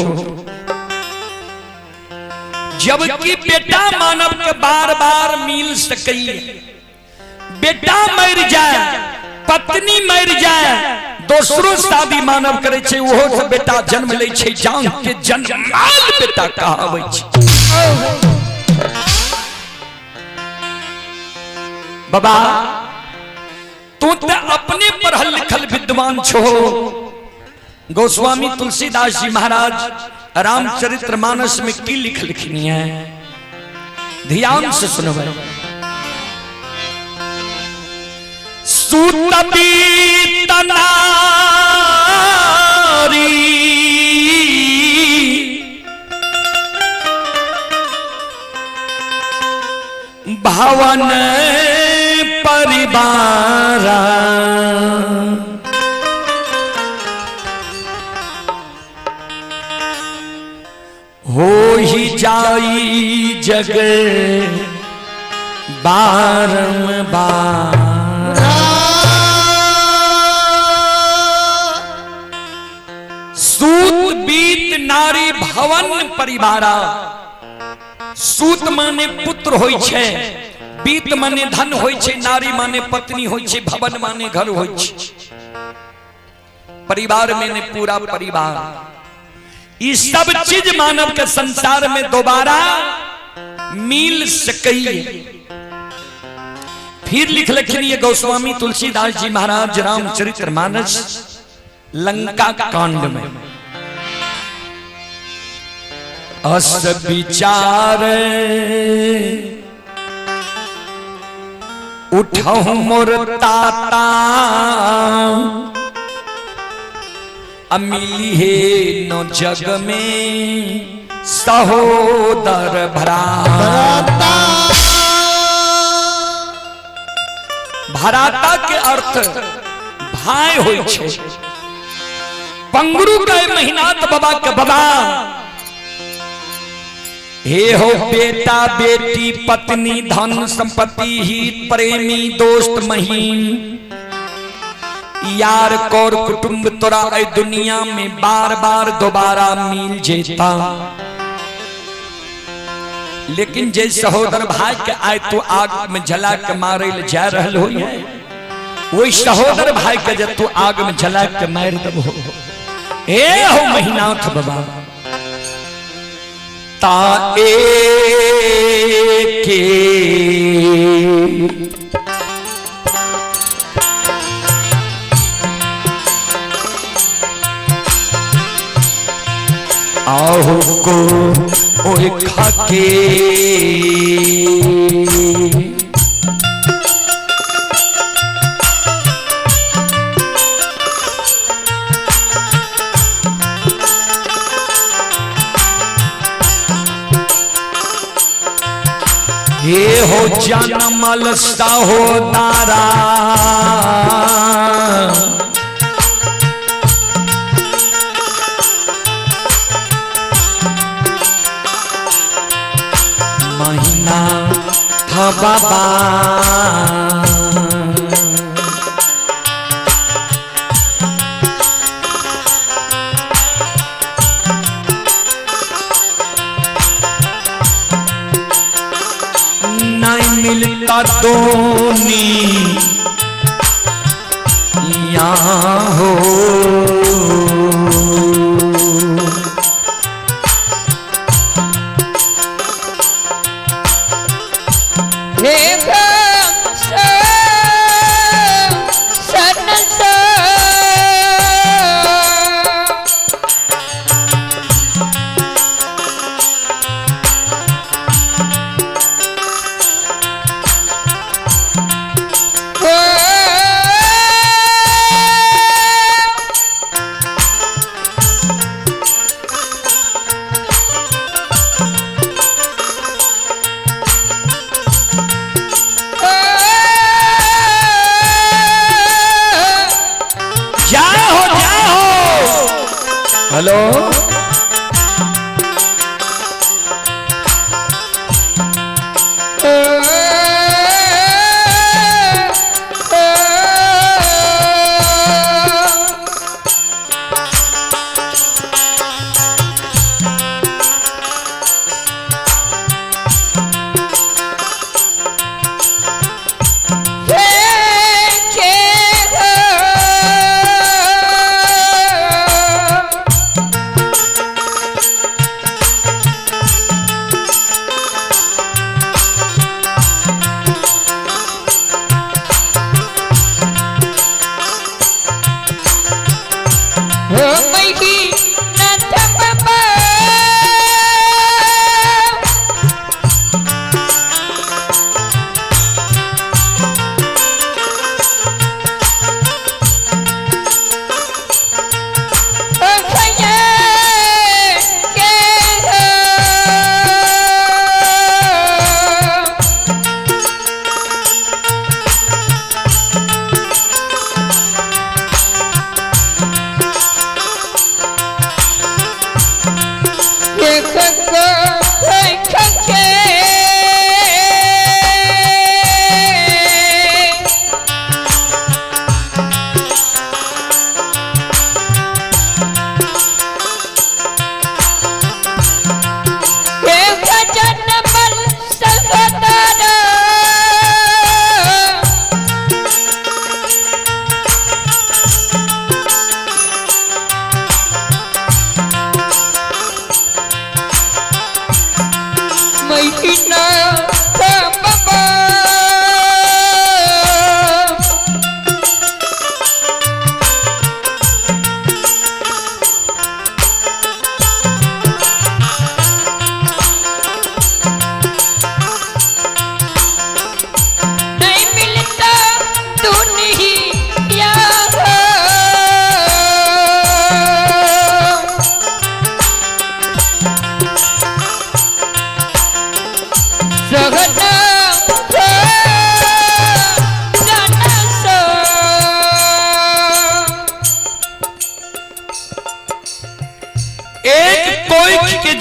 जबकि बेटा मानव के बार बार मिल सकी, बेटा मर जाए, पत्नी मर जाए, दोसरो शादी मानव करे छे, ओहो से बेटा जन्म ले छे, जान के जन्माल बेटा कहाबै छे। बाबा तू तो अपने पढ़ल लिखल विद्वान छो। गोस्वामी तुलसीदास जी महाराज रामचरित्र मानस में की लिख लिखनी है, ध्यान से सुनो। सूतबी तनारी भवन परिवारा, हो ही जाई जग बारंबार। सूत बीत नारी भवन परिवारा, सूत माने पुत्र होई छे, बीत माने धन होई छे, नारी माने पत्नी होई छे, भवन माने घर होई छे, परिवार में पूरा परिवार। ये सब चीज मानव के संसार में दोबारा मिल सकी। फिर लिख लखनी गोस्वामी तुलसीदास जी महाराज रामचरित्र मानस लंका कांड में, अस विचार उठहु मोर ताता, अमिली हे नो जग में सहोदर भ्राता। भराता के अर्थ भाई होइ छै। पंगरू के महिनाथ बाबा के बाबा हे हो बेटा बेटी पत्नी धन संपत्ति हित प्रेमी दोस्त महीन यार कौर कुटुंब तोरा ए दुनिया में बार बार दोबारा मिल जेता, लेकिन जे सहोदर भाई के आए तो आग में जला के मारे ले जा रहल हो, वही सहोदर भाई के जब तू आग में जला के मार दबो। ए हो महिनाथ बाबा ता ए के आहो को ओए खाके हे हो जनमल सहोदारा महीना था बाबा नहीं मिलता दोनी यहाँ हो। हे सन सा जय हो जय हो। हेलो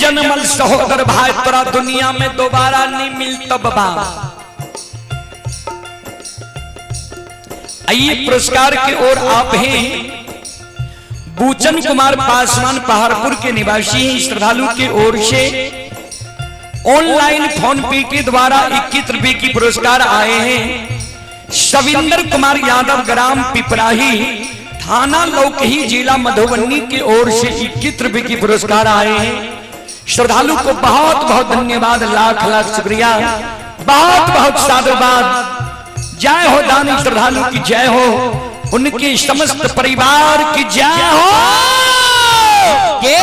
जन्मल सहोदर भाई तोरा दुनिया में दोबारा नहीं मिलता बाबा। आइए पुरस्कार की ओर आप हैं। बूचन कुमार पासवान पहाड़पुर के निवासी हैं। श्रद्धालु की ओर से ऑनलाइन फोन पे के द्वारा 21 रुपए की पुरस्कार आए हैं। सविंदर कुमार यादव ग्राम पिपराही थाना लौकही जिला मधुबनी की ओर से 21 रुपए की पुरस्कार आए हैं। श्रद्धालु को बहुत बहुत धन्यवाद, लाख लाख शुक्रिया, बहुत बहुत साधुवाद। जय हो दानी श्रद्धालु की जय हो, उनके समस्त परिवार की जय हो। के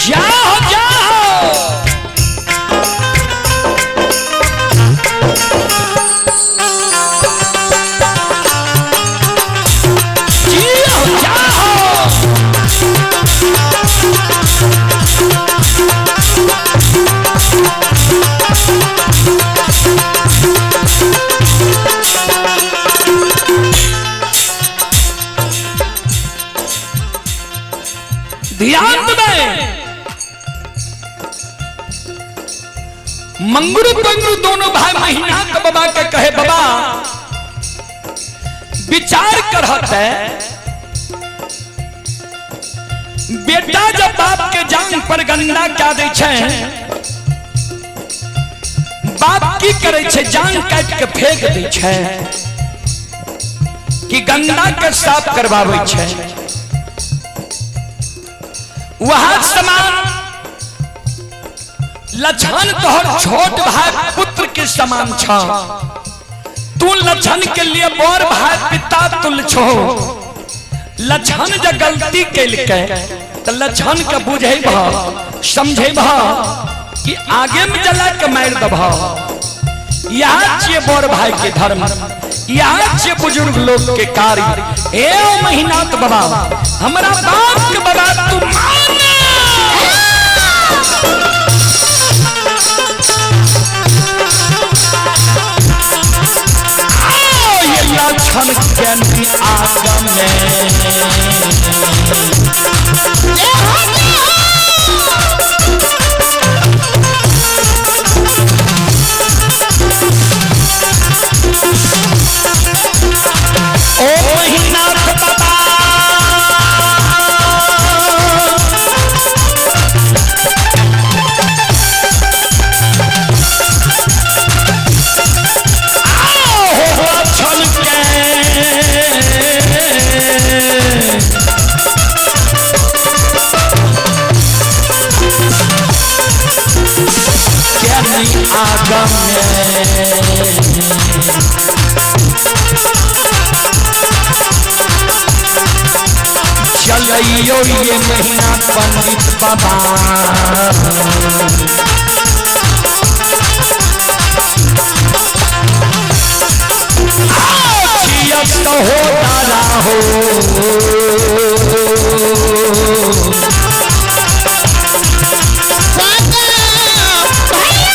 जाओ जाओ। जियो जाओ। ध्यान में मंगरू पंगरू दोनों भाई महीना के बाबा के कहे, बाबा विचार करत है बेटा जब बाप के जान पर गंदा क्या दै छै, बाप की करे छै, जान काट के फेंक दै छै कि गंदा के साफ करवाबै छै। वह समान लक्षण तोहर छोट भाई पुत्र के समान छ, तू लक्षण के लिए बड़ भाई पिता तुल छो। लक्षण जब गलती केलकै तो लक्षण के बुझे भ समझे भ कि आगे में जला के मार दब। यहाँ छिए बड़ भाई के धर्म, यहाँ छिए बुजुर्ग लोग के कार्य। ए महीना तो बाबा हमरा बाप के बाबा तू मान। ये लक्षण के आग में ओ महीनाथ बाबा आओ लक्षण के क्या नहीं आगम चलियो ये महीना पंडित बाबा। तो हो तारा हो सादा भैया।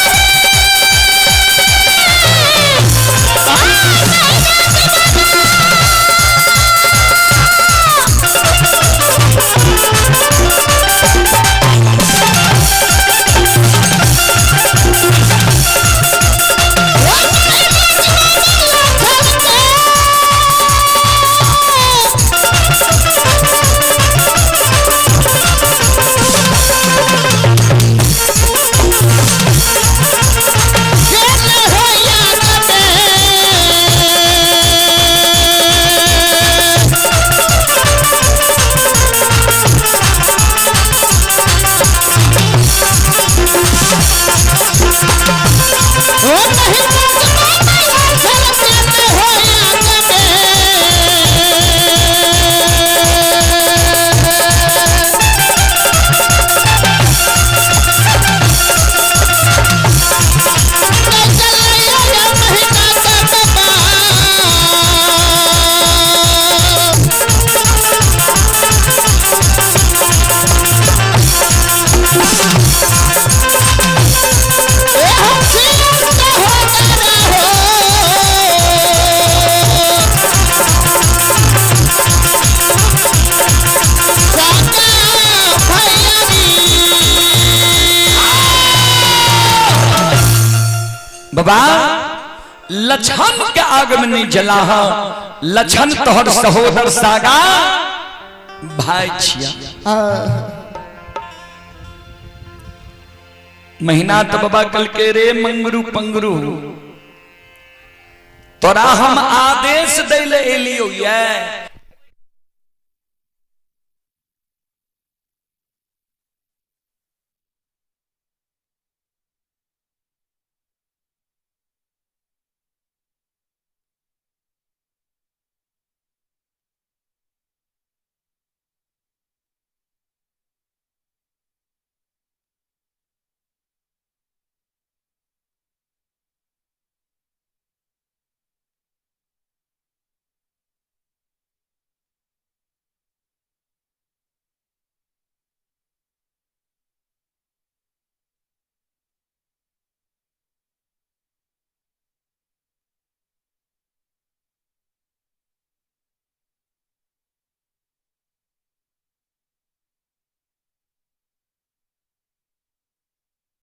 बाबा लछन के आग में नहीं जला हा, लछन तोहर सहोदर सागा भाई छिया। महीना तो बाबा कल के रे मंगरू पंगरू, तोरा हम आदेश दैले एलियो ये।